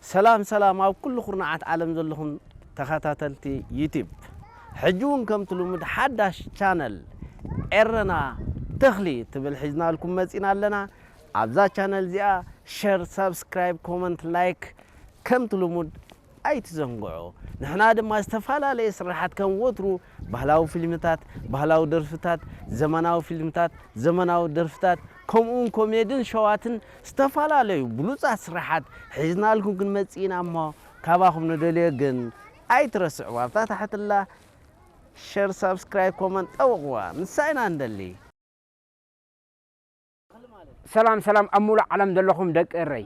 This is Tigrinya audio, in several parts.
ሰላም ሰላም ኣብ ኩሉ ኩርናዓት ዓለም ዘለኹም ተኸታተልቲ ዩቲብ፣ ሕጂ እውን ከምቲ ልሙድ ሓዳሽ ቻነል ኤረና ተኽሊ ትብል ሒዝናልኩም መጺና ኣለና። ኣብዛ ቻነል እዚኣ ሸር፣ ሳብስክራይብ፣ ኮመንት፣ ላይክ ከምቲ ልሙድ ኣይትዘንግዑ። ንሕና ድማ ዝተፈላለየ ስራሓት ከም ወትሩ ባህላዊ ፊልምታት፣ ባህላዊ ደርፍታት፣ ዘመናዊ ፊልምታት፣ ዘመናዊ ደርፍታት ከምኡውን ኮሜድን ሸዋትን ዝተፈላለዩ ብሉጻት ስራሓት ሒዝናልኩም ክንመጽእ ኢና እሞ ካባኹም ንደልዮ ግን ኣይትረስዕዋ ኣብታ ታሕትላ ሸር ሳብስክራይብ ኮመንት ጠውቕዋ ንሳ ኢና ንደሊ። ሰላም ሰላም ኣብ ሙሉእ ዓለም ዘለኹም ደቂ እረይ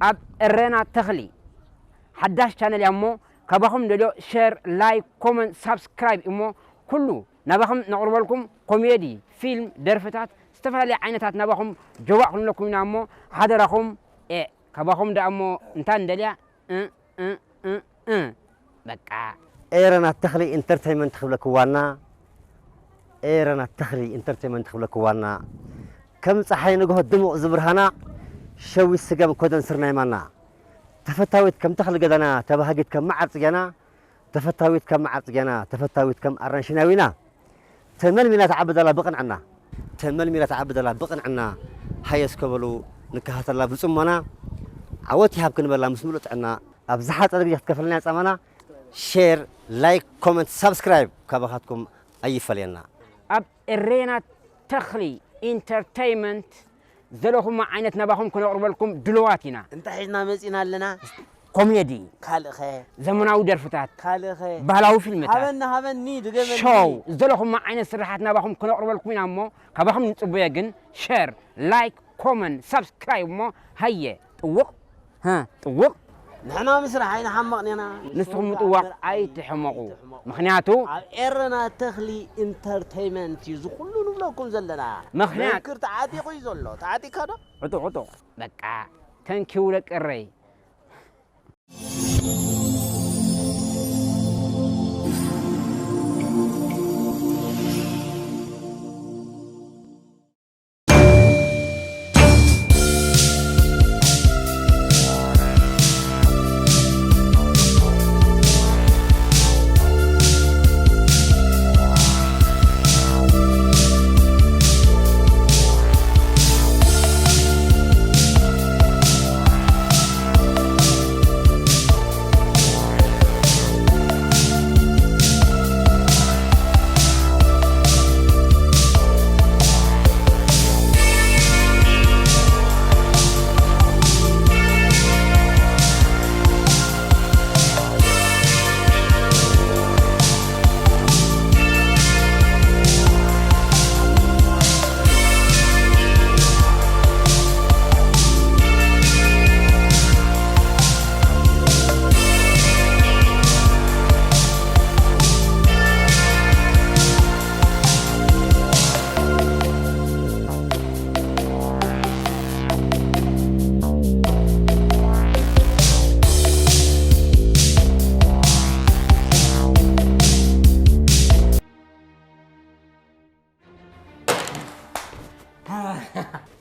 ኣብ እረና ተኽሊ ሓዳሽ ቻነል እያ እሞ ካባኹም ደልዮ ሸር ላይክ ኮመንት ሳብስክራይብ እሞ ኩሉ ናባኹም ነቕርበልኩም ኮሜዲ ፊልም ደርፍታት ዝተፈላለየ ዓይነታት ናባኹም ጀዋዕ ክንለኩም ኢና እሞ ሓደራኹም ኤ ካባኹም ደኣ እሞ እንታ ንደልያ እ እ እ እ በቃ። ኤረና ተኽሊ ኢንተርተይመንት ክብለኪ ዋና ኤረና ተኽሊ ኢንተርተይመንት ክብለኪ ዋና ከም ጸሓይ ንግሆ ድሙቕ ዝብርሃና ሸዊት ስገም ኮደን ስርናይ ማና ተፈታዊት ከም ተኽሊ ገዛና ተባሃጊት ከም መዓር ጽጌና ተፈታዊት ከም መዓር ጽጌና ተፈታዊት ከም ኣራንሽና ዊና ተመልሚላ ትዓቢ ዘላ ብቕንዕና ተመልሚላ ትዓቢ ዘላ ብቕንዕና ሃየ እስከ በሉ ንከታተላ ብጽሞና ዓወት ይሃብኪ ንበላ ምስ ምሉእ ጥዕና ኣብ ዝሓጸረ ግዜ ክትከፈለና እያ ጻማና ሼር ላይክ ኮመንት ሳብስክራይብ ካባኻትኩም ኣይፈለየና። ኣብ እሬና ተኽሊ ኢንተርተይመንት ዘለኹሞ ዓይነት ናባኹም ክነቕርበልኩም ድሉዋት ኢና። እንታይ ሒዝና መጺና ኣለና? ኮሜዲ፣ ካልእኸ? ዘመናዊ ደርፍታት፣ ካልእኸ? ባህላዊ ፊልምታት፣ ሃበኒ ሃበኒ ድገመኒ። ሾው፣ ዝደለኹሞ ዓይነት ስርሓት ናባኹም ክነቕርበልኩም ኢና እሞ ካባኹም ንጽበዮ ግን ሸር፣ ላይክ፣ ኮመን፣ ሳብስክራይብ እሞ ሃየ ጥውቕ ጥውቕ ንሕና ምስራሕ ኣይንሓመቕን ኢና። ንስኹም ምጥዋቕ ኣይትሕመቑ። ምኽንያቱ ኣብ ኤረና ተኽሊ ኢንተርተይመንት እዩ ዝኹሉ ንብለኩም ዘለና። ምኽንያት መንክር ተዓጢቑ እዩ ዘሎ። ተዓጢቕካ ዶ? ዕጡቕ ዕጡቕ። በቃ ተንኪው ደቂ እረይ።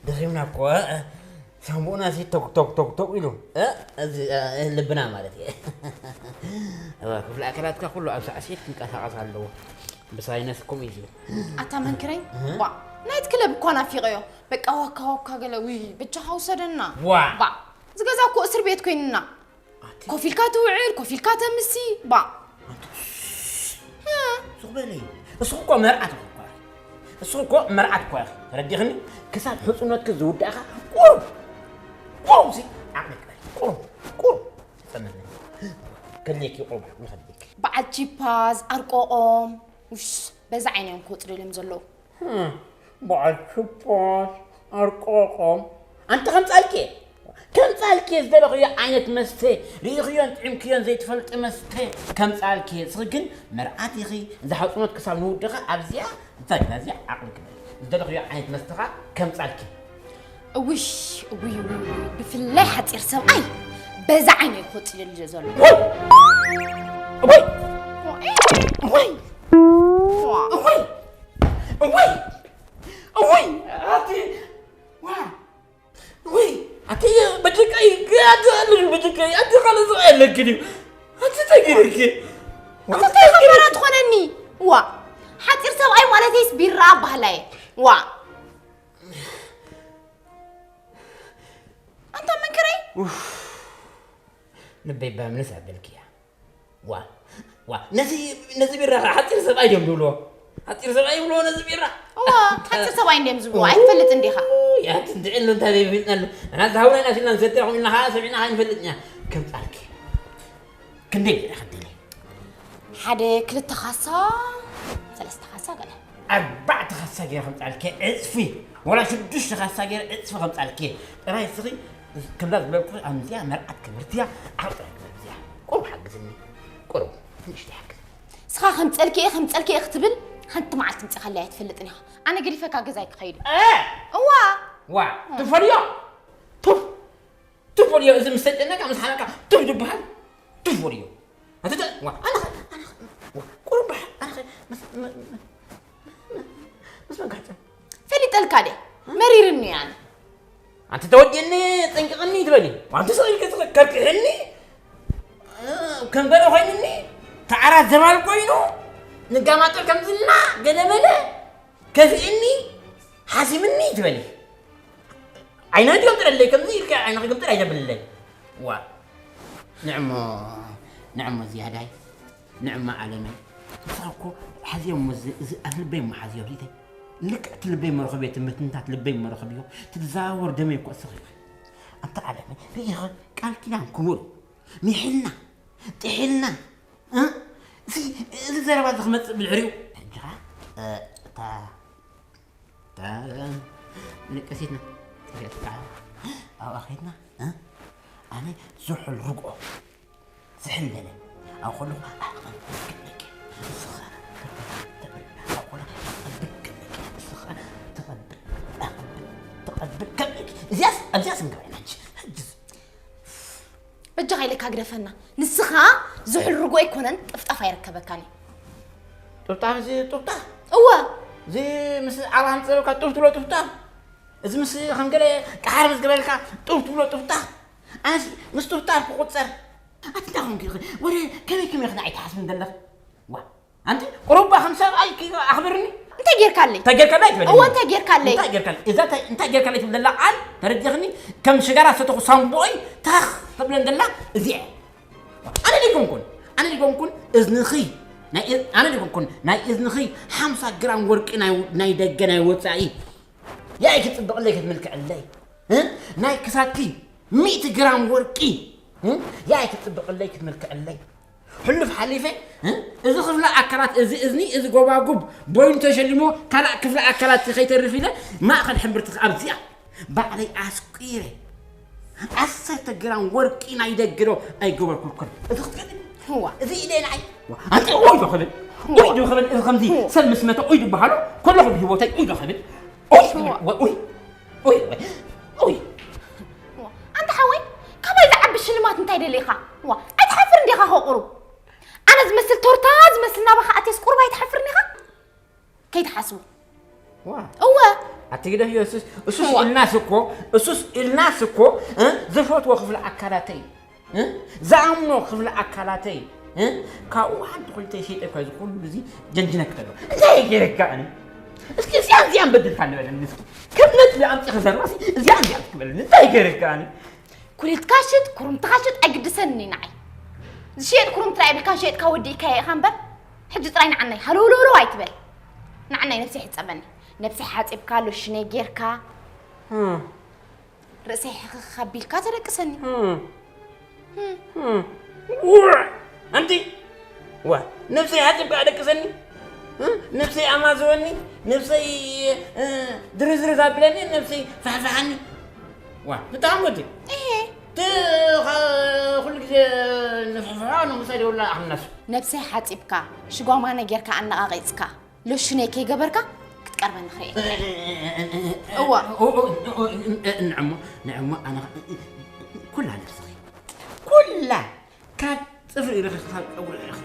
ደኺምና እኮ ሳምቡእና ሲ ቶክ ቶክ ቶክ ቶክ ኢሉ እ፣ እዚ፣ እ፣ ልብና ማለት እየ። እወ፣ ክፍሊ ኣካላትካ ኩሉ ኣብ ሳዕሲዒት ክንቀሳቐስ ኣለዎ። ብሳይነስ ከምኡ እዩ ዝብል። ኣታ መንክረይ ባ ናይት ክለብ እኳ ናፊቐዮ። በቃ ዋካ ዋካ ገለ ውይ ብቻኻ ውሰደና። ዋ! ባ እዚ ገዛ እኮ እስር ቤት ኮይንና። ኮፍ ኢልካ ትውዕል፣ ኮፍ ኢልካ ተምሲ፣ ባእ። ኣንቱስ፣ ሱቕ በሊ። እስኺ እኮ መርዓት እኮ ኢኺ። እስኺ እኮ መርዓት እኮ ኢኺ። ተረዲኽኒ? ክሳብ ሕጹነትኪ ዝውዳእኻ ቁሩብ፣ ቁሩብ ሲ ዓቕሊ ግበሪ። ቁሩብ፣ ቁሩብ። ተጸመኒ። ከድልየኪ ቁሩብ ዓቕሊ ከድልየኪ። በዓል ቺፓዝ፣ ኣርቆቖም፣ ውሽ፣ በዛ ዓይነ እዮም ክወጽ ደልዮም ዘለዉ። በዓል ቹፓስ ኣርቆቖም ኣንተ ከምጻልኪ ከምጻልኪ ዝደለኽዮ ዓይነት መስተ ርኢኽዮን ጥዒምክዮን ዘይትፈልጢ መስተ ከምጻልኪ። እስኺ ግን መርዓት ኢኺ፣ እዛ ሕጽኖት ክሳብ ንውድኻ ኣብዚኣ እንታይ እዚኣ ዓቕሊ ግበሪ። ዝደለኽዮ ዓይነት መስተኻ ከምጻልኪ። እውይ እውይ እውይ እውይ ብፍላይ ሓፂር ሰብኣይ በዛ ዓይነ ይኮፅ ይደልዮ ዘሎ። እወይ እወይ እወይ እወይ እወይ እወይ ኣቲ ዋ እወይ ኣቲ በጀቀይ ጋር በጀቀይ ኣቲ ካለ ሰው ያለግኝ ኣቲ ተግርክ ኣቲ ተይኸበራ ትኾነኒ። ዋ ሓፂር ሰብኣይ ማለተይስ ቢራ ኣባህላየ። ዋ ኣንታ መንክረይ ንበይ ባምንስ ኣበልክያ ዋ ዋ ነዚ ነዚ ቢራ ሓፂር ሰብኣይ ድዮም ዝብልዎ ሓፂር ሰብኣይ ይብልዎ ነዚ ቢራ ዋ ሓፂር ሰብኣይ እንዲዮም ዝብልዎ ኣይትፈልጥ እንዲኻ። ያት እንድዕሉ እንታይ ዘይፈልጥናሉ ንሕና ዝሃውና ኢና ሲልና ንሰትያ ኹም ኢልና ከዓ ሰሚዕና ከዓ ንፈልጥ ኢና ከም ፃልኪ ክንደይ ቢራ ክትደሊ ሓደ ክልተ ካሳ ሰለስተ ካሳ ገለ ኣርባዕተ ካሳ ገይረ ከምፃልኪ ዕፅፊ ወላ ሽዱሽተ ካሳ ገይረ ዕፅፊ ከምፃልኪ ጥራይ ስኺ ከምዛ ዝበልኩ ኣምዚኣ መርዓት ክብርትያ ዓው ጥራይ ክብርትያ ቁሩብ ሓግዝኒ ቁሩብ ንእሽተይ ሓግዝኒ ስኻ ከምፀልኪ እየ ከምፀልኪ እየ ክትብል ሓንቲ መዓልቲ ምፅኻለይ ኣይትፈልጥን ኢኻ። ኣነ ገዲፈካ ገዛይ ክኸይድ እየ። እዋ ዋ ትፈልዮ ቱፍ ቱፍ ወዲዮ እዚ ምስ ተጨነቀ ምስ ሓመካ ቱፍ ዝበሃል ቱፍ ወዲዮ ኣትተ ዋ ኣነ ኣነ ቁሩብ ኣነ ምስ መንካጨ ፈሊጠልካ ደ መሪርኒ ኣነ ኣንቲ ተወዲኒ ጠንቅቕኒ ትበሊ ኣንቲ ሰቕ ኢልከ ከርክሕኒ ከም ገለ ኮይኑኒ ተዓራት ዘባል ኮይኑ ንጋማጠል ከምዝና ገለመለ ከፍእኒ ሓሲምኒ ትበሊ ዓይነ ትገምጥረለይ ከምዚ ኢልካ ዓይነ ክግምጥር ኣይተብልለይ ዋ ንዕሞ ንዕሞ ዝያዳይ ንዕሞ ዓለመይ ንስኻ እኮ ሓዚኦም እዚ ኣብ ልበይ እሞ ሓዚዮ ሊተይ ልክዕ እቲ ልበይ መረኸብዮ እቲ ምትንታት ልበይ መረኸብዮ ትዛወር ደመይ እኮ እስኺ ኣንታ ዓለመይ ርኢኻ ቃል ኪዳን ክቡር ሚሒልና ጥሒልና እዚ ዘረባ እዚ ክመፅእ ብድሕሪኡ ሕጂ እታ ደቀሲትና ኣብኣ ኸይድና ኣነ ዝሑል ርግኦ ዝሕለለ ኣብ ከለኹ ኣቐብል ክብለኪ ንስኻ ተቐብል ተቐብል እዚኣስ ኣብዚኣስ ንገበና ሕጂ ሕጂ በጃኻ ኢለካ ግደፈና። ንስኻ ዝሑል ርጎ ኣይኮነን ጥፍጣፍ ኣይርከበካን እዩ። ጡፍጣፍ እዚ ጡፍጣፍ እወ እዚ ምስ ዓባ ምፅበልካ ጡፍ ትብሎ ጡፍጣፍ እዚ ምስ ከም ገለ ቃሓር ምስ ገበልካ ጡፍ ትብሎ ጡፍጣፍ ኣነስ ምስ ጡፍጣፍ ክቁፀር ኣቲ እንታይ ኮንኪ ኢኺ ወደ ከመይ ከመይ ኢኺ ንዓይ ትሓስብን ዘለኺ ዋ ኣንቲ ቁሩባ ከም ሰብኣይ ኣኽብርኒ እንታይ ጌርካለይ እንታይ ጌርካለይ ትበል እወ እንታይ ጌርካለይ እንታይ ጌርካለይ እዛ እንታይ እንታይ ጌርካለይ ትብል ዘላ ቃል ተረዲኽኒ ከም ሽጋራ ሰተኹ ሳምቦኦይ ታኽ ተብለን ዘላ እዚኣ ኣነ ዲኮንኩን ኣነ ዲኮንኩን እዝንኺ ናይ ኣነ ዲኮንኩን ናይ እዝንኺ ሓምሳ ግራም ወርቂ ናይ ደገ ናይ ወፃኢ ያይ ክትፅብቕለይ ክትምልክዕለይ ናይ ክሳድኪ ሚእቲ ግራም ወርቂ ያይ ክትፅብቕለይ ክትምልክዕለይ ሕሉፍ ሓሊፈ እዚ ክፍለ ኣካላት እዚ እዝኒ እዚ ጎባጉብ ቦይኑ ተሸሊሞ ካልእ ክፍለ ኣካላት ከይተርፍ ኢለ ማእኸል ሕምብርቲ ኣብዚኣ ባዕለይ ኣስቂረ ዓሰርተ ግራም ወርቂ ናይ ደገ ዶ ኣይገበርኩልኩን እዚ ክትገድም እዋ እዚ ኢለ ንዓይ ኣንቲ ኦይ ዶ ክብል ኦይ ዶ ክብል እዚ ከምዚ ሰብ ምስ መተ ኦይ ዝበሃሎ ከለኹ ብሂወተይ ኦይ ዶ ክብል ኦይ ኦይ ኦይ ኦይ ኣንታ ሓወይ ካባይ ዝዓቢ ሽልማት እንታይ ደሊኻ ዋ ኣይትሓፍር እንዲኻ ከ ቁሩብ ኣነ ዝመስል ቶርታ ዝመስል ናባኻ ኣትየስ ቁሩብ ኣይትሓፍርን ኢኻ ከይትሓስቡ ዋ እወ ኣቲ ግደፍ ኢየሱስ እሱስ ኢልናስ እኮ እሱስ ኢልናስ እኮ ዝፈትዎ ክፍለ ኣካላተይ ዝኣምኖ ክፍለ ኣካላተይ ካብኡ ሓንቲ ኮይተ ሸይጠ እኳ እዚ ኩሉ እዚ ጀንጅነክ ተሎ እንታይ ገይረካ ኣነ እስኪ እዚኣ እዚኣ በድልካ ንበለኒ እስኪ ከም ነጥቢ ኣምፂ ከዘርባሲ እዚኣ እዚኣ ትክበለኒ እንታይ ገይረካ ኣነ ኩሊትካ ሽጥ ኩርምትኻ ሽጥ ኣይግድሰኒ ንዓይ ዝሽየጥ ኩርምቲ ዳ ይብልካ ሸየጥካ ወዲእካዮ ኢኻ እምበር ሕጂ ጥራይ ንዓናይ ሃለውለውለው ኣይትበል ንዓናይ ነብሰይ ሕፀበኒ ነብሰይ ሓፂብካ ሎሽነይ ጌርካ ርእሰይ ሕኽኽ ኣቢልካ ተደቅሰኒ ኣንቲ ዋ ነብሰይ ሓፂብካ ኣደቅሰኒ ነብሰይ ኣማዝወኒ ነብሰይ ድርዝርዝ ኣቢለኒ ነብሰይ ፋሕፋሓኒ ዋ ብጣዕሚ ወዲ ኩሉ ግዜ ንፍሕፍሖ ንምሳይ ደውላ ኣኽናሱ ነብሰይ ሓፂብካ ሽጓማነ ጌርካ ኣነቓቒፅካ ሎሽነይ ከይገበርካ ክትቀርበኒ ክርእየካ እየ። እዋ። ንዕሞ ንዕሞ ኣነ ኩላ ነብስኺ ኩላ ካብ ፅፍሪ ኢልኺ ክሳብ ፀጉሪ ኢልኺ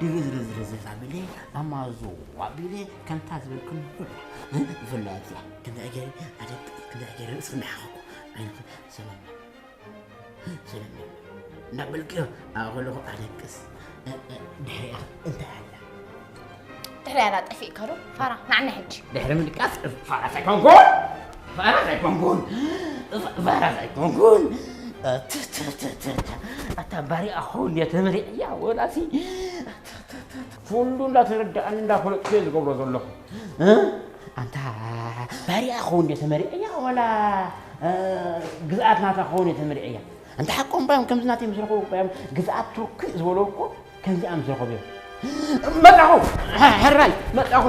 ድርዝርዝርዝር ኣቢለ ኣማዞ ኣቢለ ከምታ ዝበልክኒ ኩላ ዝፈለያ እዚኣ ክንደይ ገይረ ኣደቅስ ክንደይ ገይረ ርእስኺ እናሓኸኩ ዓይንኺ ሰላም ሰላም እንዳበልክዮ ኣብኡ ከለኹ ኣለቅስ። ድሕሪኣ እንታይ ኣላ? ድሕሪኣ ኣላ ጠፊእካ ዶ? ፋራ፣ ንዓና ሕጂ። ድሕሪ ምልቃስ ፋራስ ኣይኮንኩን። ፋራስ ኣይኮንኩን። ፋራስ ኣይኮንኩን። ኣታ ባሪያ ኹን የተመሪዕያ ወላሲ ኩሉ እንዳተረዳእኒ እንዳፈለጥኩ እየ ዝገብሮ ዘለኹ። ኣንታ ባሪያ ኹን የተመሪዕያ ወላ ግዝኣት ናታ ኹን የተመሪዕያ። ኣንታ ሓቆም ባዮም ከምዚ ናተይ ምስ ረኸቡ ባዮም ግዝኣት ቱርኪ ዝበሎ እኮ ከምዚኣ ምስ ረኸቡ እዮም። መጣኹ፣ ሕራይ መጣኹ።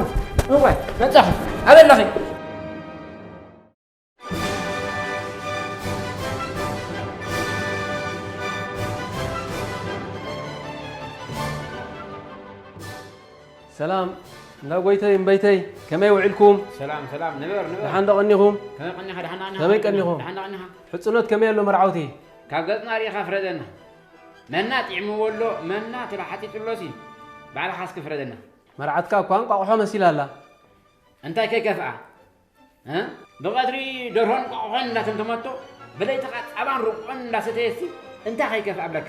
እወ መጣኹ። ኣበለኺ። ሰላም እንዳ ጎይተይ እምበይተይ፣ ከመይ ውዒልኩም? ሰላም ሰላም፣ ንበር ንበር። ደሓን ዶ ቀኒኹም? ከመይ ቀኒኻ? ደሓን ዶ ቀኒኻ? ከመይ ቀኒኹም? ደሓን ዶ ቀኒኻ? ሕጽኖት ከመይ ኣሎ መርዓውቲ? ካብ ገጽና ርኢኻ ፍረደና። መና ጥዕምዎ ኣሎ፣ መና ተባሓጢጡ ኣሎሲ፣ ባዕልኻ እስኪ ፍረደና። መርዓትካ እኳ እንቋቑሖ መሲላ ኣላ። እንታይ ከይከፍኣ? እ? ብቐትሪ ደርሆን እንቋቑሖን እንዳተምተመቶ፣ ብለይቲ ኸዓ ጻባን ርቆን እንዳሰተየሲ፣ እንታይ ከይከፍኣ ብለካ?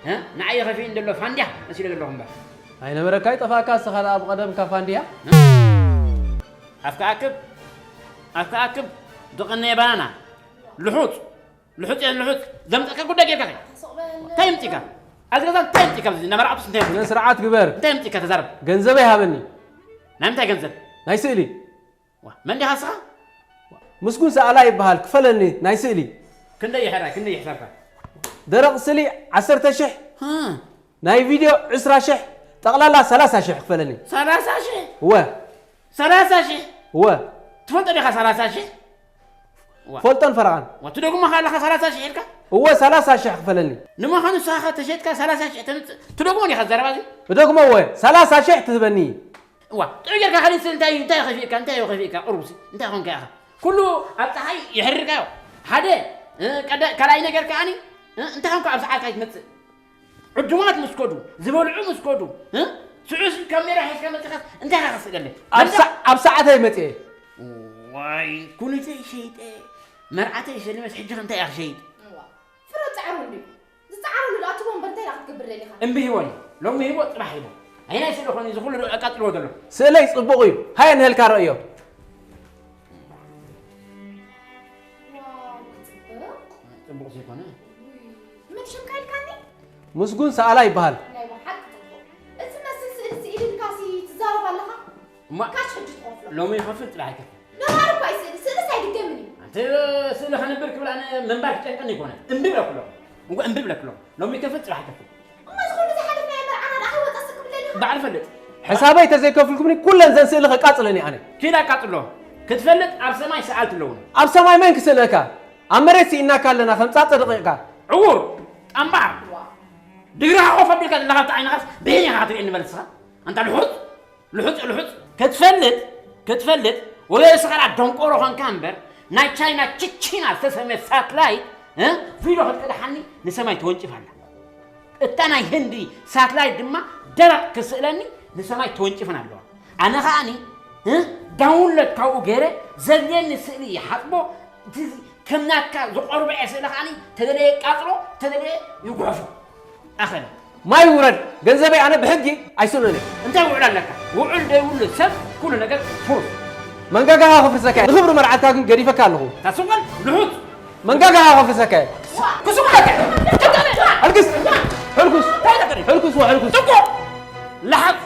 እ? ንዓይ ከፊእኒ ዘሎ ፋንድያ መሲለ ዘለኹ እምበር። ኣይነበረካ ይጠፋእካ፣ እስኻ ደኣ ብቐደምካ ፋንድያ። እ? ኣፍካ ኣክብ፣ ኣፍካ ኣክብ፣ ዝቐነየ ባናና። ልሑጽ፣ ልሑጽ እየ ልሑጽ። ዘምጸካ ጉዳይ ጌርካ ከይ? እንታይ የምጺካ? ኣብዚ ገዛ እንታይ የምጺካ? ኣብዚ እናመርዓቱስ እንታይ የምጺካ? ስነ ስርዓት ግበር። እንታይ የምጺካ? ተዛረብ። ገንዘበይ ሃበኒ። ናይ ምንታይ ገንዘብ? ናይ ስእሊ። ዋ፣ መን ዲኻ ንስኻ? ምስጉን ሰኣላ ይበሃል፣ ክፈለኒ ናይ ስእሊ። ክንደይ ይሕራይ፣ ክንደይ ይሕሳብካ? ደረቕ ስእሊ ዓሰርተ ሽሕ፣ እ። ናይ ቪድዮ ዕስራ ሽሕ፣ ጠቕላላ ሰላሳ ሽሕ ክፈለኒ። ሰላሳ ሽሕ? እወ። ሰላሳ ሽሕ? እወ። ትፈልጦ ዲኻ ሰላሳ ሽሕ? ዋ። ፈልጦን ፈረቓን። ዋ፣ ትደግሞ ከለኻ ሰላሳ ሽሕ ኢልካ? እወ፣ ሰላሳ ሽሕ ክፈለኒ። ንምዃኑ ንስኻ ኸ ተሸይጥካ ሰላሳ ሽሕ ተምጽእ ትደግሞ ዲኻ ዘረባ እዚ? እደግሞ እወ፣ ሰላሳ ሽሕ ትህበኒ። እዋ፣ ጥዑይ ጌርካ ካልእ ስእሊ እንታይ እዩ፣ እንታይ እዩ ከፊእካ፣ እንታይ እዩ ከፊእካ፣ ቁሩብሲ፣ እንታይ ኾንካ ኢኻ? ኩሉ ኣብ ጸሓይ ይሕርርካዮ። ሓደ፣ እ፣ ቀዳ-፣ ካልኣይ ነገር ከኣኒ፣ እ፣ እንታይ ኾንካ ኣብ ሰዓትካ ኣይትመጽእ? ዕዱማት ምስ ከዱ፣ ዝበልዑ ምስ ከዱ፣ እ፣ ስዑስ ካብ ሜዳ ሒዝካ መጺኻስ እንታይ ኢኻ ከስእለለይ? ኣብ ሰ-፣ ኣብ ሰዓተይ መጽየ። ዋይ፣ ኩኒተይ ሸይጠ፣ መርዓተይ ሸሊመስ፣ ሕጂ ኸ እንታይ እየ ክሸይጥ? እዋ፣ ፍረ ጻዕሩ እንድዩ። ዝጸዓረሉ ደኣ ትቦ እምበር እንታይ ደኣ ክትገብር ደሊኻ? እምቢ ሂቦ እየ። ሎሚ ሂቦ፣ ጽባሕ ሂቦ። ኣየናይ ስእሊ ኾን እዚ ኹሉ ኣቃጽልዎ ዘሎ? ስእለይ ጽቡቕ እዩ። ሃየ ንሀልካ ረእዮ። ዋው፣ ክጽብቕ። ጽቡቕ ዘይኮነ? ውይ፣ መን ሽምካ ኢልካኒ? ምስጉን ሰኣላ ይበሃል። ናይ ብሓቂ ጽቡቕ። እዚ መስል ስእሊ ስኢልልካሲ ትዛረብ ኣለኻ? እማ፣ ካሽ ሕጂ ትኸፍሎ። ሎሚ ይኸፍል፣ ጽባሕ ኣይከፍል። ነባሪ እኳ እዩ ስእሊ፣ ስእልስ ኣይድገምን እዩ። ኣንቲ ስእሊ ከንብር ክብል ኣነ ምንባር ክጨንቀኒ ይኮነ። እምቢ ብለኩ ኣለኹ። እሞ እምቢ ብለኩ ኣለኹ። ሎሚ ይከፍል፣ ጽባሕ ኣይከፍል። እሞ እዚ ኩሉ ዝሓለፍናዮ መርዓና ደኣ ከይወጸ ስቅ ብለኒ ኢኻ? ባዕሉ ፈልጥ። ሕሳበይ ተዘይከፍልኩምኒ ኩለን ዘን ስእሊ ከቃጽለን እየ ኣነ። ኪድ ኣቃጽሎ። ክትፈልጥ ኣብ ሰማይ ሰኣልቲ ኣለዉና። ኣብ ሰማይ መን ክስእለካ? ኣብ መሬት ስኢናካ ኣለና ከም ጻጸ ደቂቕካ። ዕዉር፣ ጠምባር። ድግርኻ ኮፍ ኣቢልካ ዘለኻ ኣብቲ ዓይንኻስ ብሄን ኢኻ ክትርእየኒ በል ንስኻ። ኣንታ ልሑጽ፣ ልሑጽ፣ ልሑጽ። ክትፈልጥ፣ ክትፈልጥ፣ ወይ እስኻ ደኣ ደንቆሮ ኾንካ እምበር፣ ናይ ቻይና ቺቺና ዝተሰመየ ሳትላይት፣ እ፣ ቪድዮ ክትቀድሓኒ ንሰማይ ተወንጭፋ ኣላ። እታ ናይ ህንዲ ሳትላይት ድማ ደረቕ ክስእለኒ ንሰማይ ተወንጭፈን ኣለዋ። ኣነ ኸኣኒ፣ እ፣ ዳውንሎድ ካብኡ ገይረ ዘድልየኒ ስእሊ ይሓጽቦ፣ እቲ ከም ናትካ ዝቖርበዐ ስእሊ ኸኣኒ ተደለየ ይቃጽሎ፣ ተደለየ ይጉሕፎ። ኣኸለ። ማይ ውረድ፣ ገንዘበይ ኣነ ብሕጊ ኣይስእኖን እየ። እንታይ ውዕል ኣለካ? ውዕል ዘይብሉ ሰብ ኩሉ ነገር ፍሩስ። መንጋጋኻ ከፍርሰካ እየ፣ ንኽብሪ መርዓትካ ግን ገዲፈካ ኣለኹ። ታስወል ልሑት መንጋጋኻ ከፍርሰካ እየ። ክስበካ። ሕልክስ! ሕልኩስ! እንታይ ነገር እዩ? ሕልኩስ ወሕልኩስ! ጥቁር! ለሓፍ!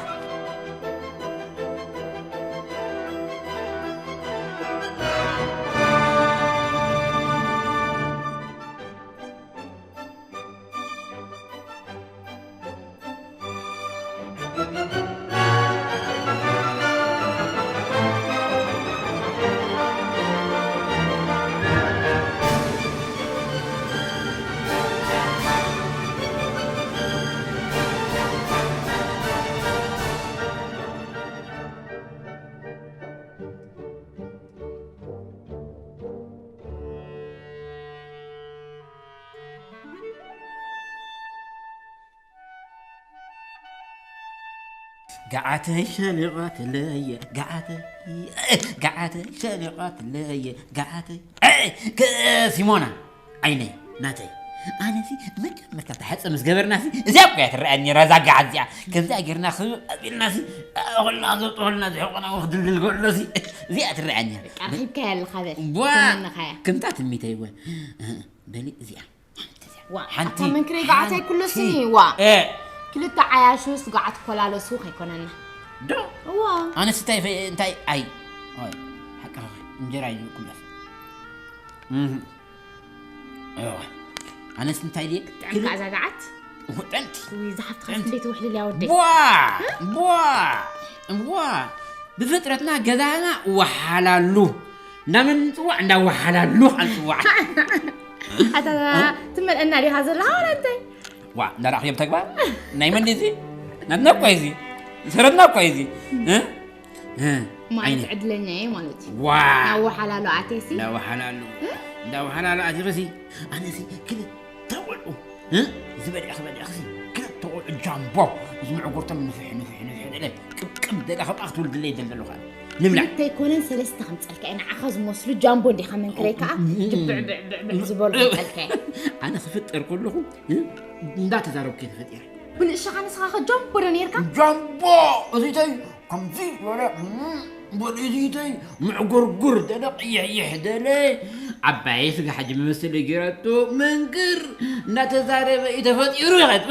ገዓተይ ሸሊቓትለየ፣ ገዓተይ፣ ገዓተይ ሸሊቓትለየ፣ ገዓተይ። እ፣ ከ-፣ ሲሞና፣ ዓይነይ፣ ናተይ። ኣነሲ መጀመርታ ተሓፀ ምስ ገበርናሲ፣ እዚኣ እኮ እያ ትረኣየኒ፣ ረዛ ገዓት እዚኣ። ከምዚኣ ጌርና ክብ ኣቢልናሲ፣ ኣኹልና ዘብጥኹልና ዝሕቆና ወኽ ድልድል ገሎሲ፣ እዚኣ ትረኣየኒ። በቃ፣ ኺብካያ ኣለኻ በል። ዋ! ተመነኻያ። ከምታ ትሚተይ እወ። በሊ እዚኣ። ሓንቲ እዚኣ። ዋ፣ ሓንቲ፣ ኣታ መንክረይ ገዓት ኣይኩለስኒ፣ ሓንቲ። ዋ። እ። ክልተ ዓያሹስ ገዓት ኮላለሱ ከይኮነና። ዶ? ዋ። ኣነስ እንታይ ፈ-፣ እንታይ ኣይ-፣ ኣይ፣ ሓቂ ኸ፣ እንጀራ እዩ ኩለስ። እህ። እዋ። ኣነስ እንታይ ድየ? ጥዕምካ ክል-፣ እዛ ገዓት? እሁ፣ ጥዕምቲ። ውይ፣ እዛ ሓፍትኻ ጥዕምቲ። እንዴት ውሕልል እያ ወደይ? ቧ! እ? ቧ! ቧ! ብፍጥረትና ገዛና ወሓላሉ። እንዳመን ንጽዋዕ? እንዳወሓላሉ ንጽዋዕ። ኣታ እ? ትመልአና ዲኻ ዘለኻ ወላ እንታይ? ዋ፣ እንዳረኣኽዮ ብተግባር? ናይ መን እዚ? ናትና እኮ እዚ። ሰረትና እኮ እዚ። እ? እ? ማለት ዓይነ። ዕድለኛ እየ ማለት እዩ። ዋ! ናወሓላሉ ኣቴሲ? እንዳወሓላሉ። እ? እንዳወሓላሉ ኣቲኽሲ። ኣነሲ ክልተ ቆልዑ። እ? ዝበልዕኺ በሊዕኽሲ። ክልተ ቆልዑ ጃምቦ። እዚ መዕጎርቶም ንፍሕ፣ ንፍሕ፣ ንፍሕ ደለ። ቅብቅብ ደለ፣ ካብኣ ክትወልድለይ ደለኹ ኣነ። ንብላዕ። ክልተ ኣይኮነን፣ ሰለስተ ከምጸልካ እየ። ንዓኻ ዝመስሉ ጃምቦ እንዲኻ መንክረይ ከኣ፣ እ፣ እ፣ ድብዕ፣ ብዕ፣ ብዕ፣ ብዕ ዝበሉ ከምጸልካ እየ። ኣነ ክፍጠር ከለኹ፣ እ? እንዳተዛረብኩ እየ ተፈጢረ። ብንእሽኻ ንስኻ ከ ጃምቦ ዶ ነይርካ? ጃምቦ! እዚተይ ከምዚ ዝበለ፣ እም፣ በል እዚተይ ምዕጉርጉር ደለ፣ ቅይሕይሕ ደለ፣ ዓባይ ስጋ ሓጂ መመሰሊ ገይራቶ፣ መንክር እናተዛረበ እዩ ተፈጢሩ ይኸት።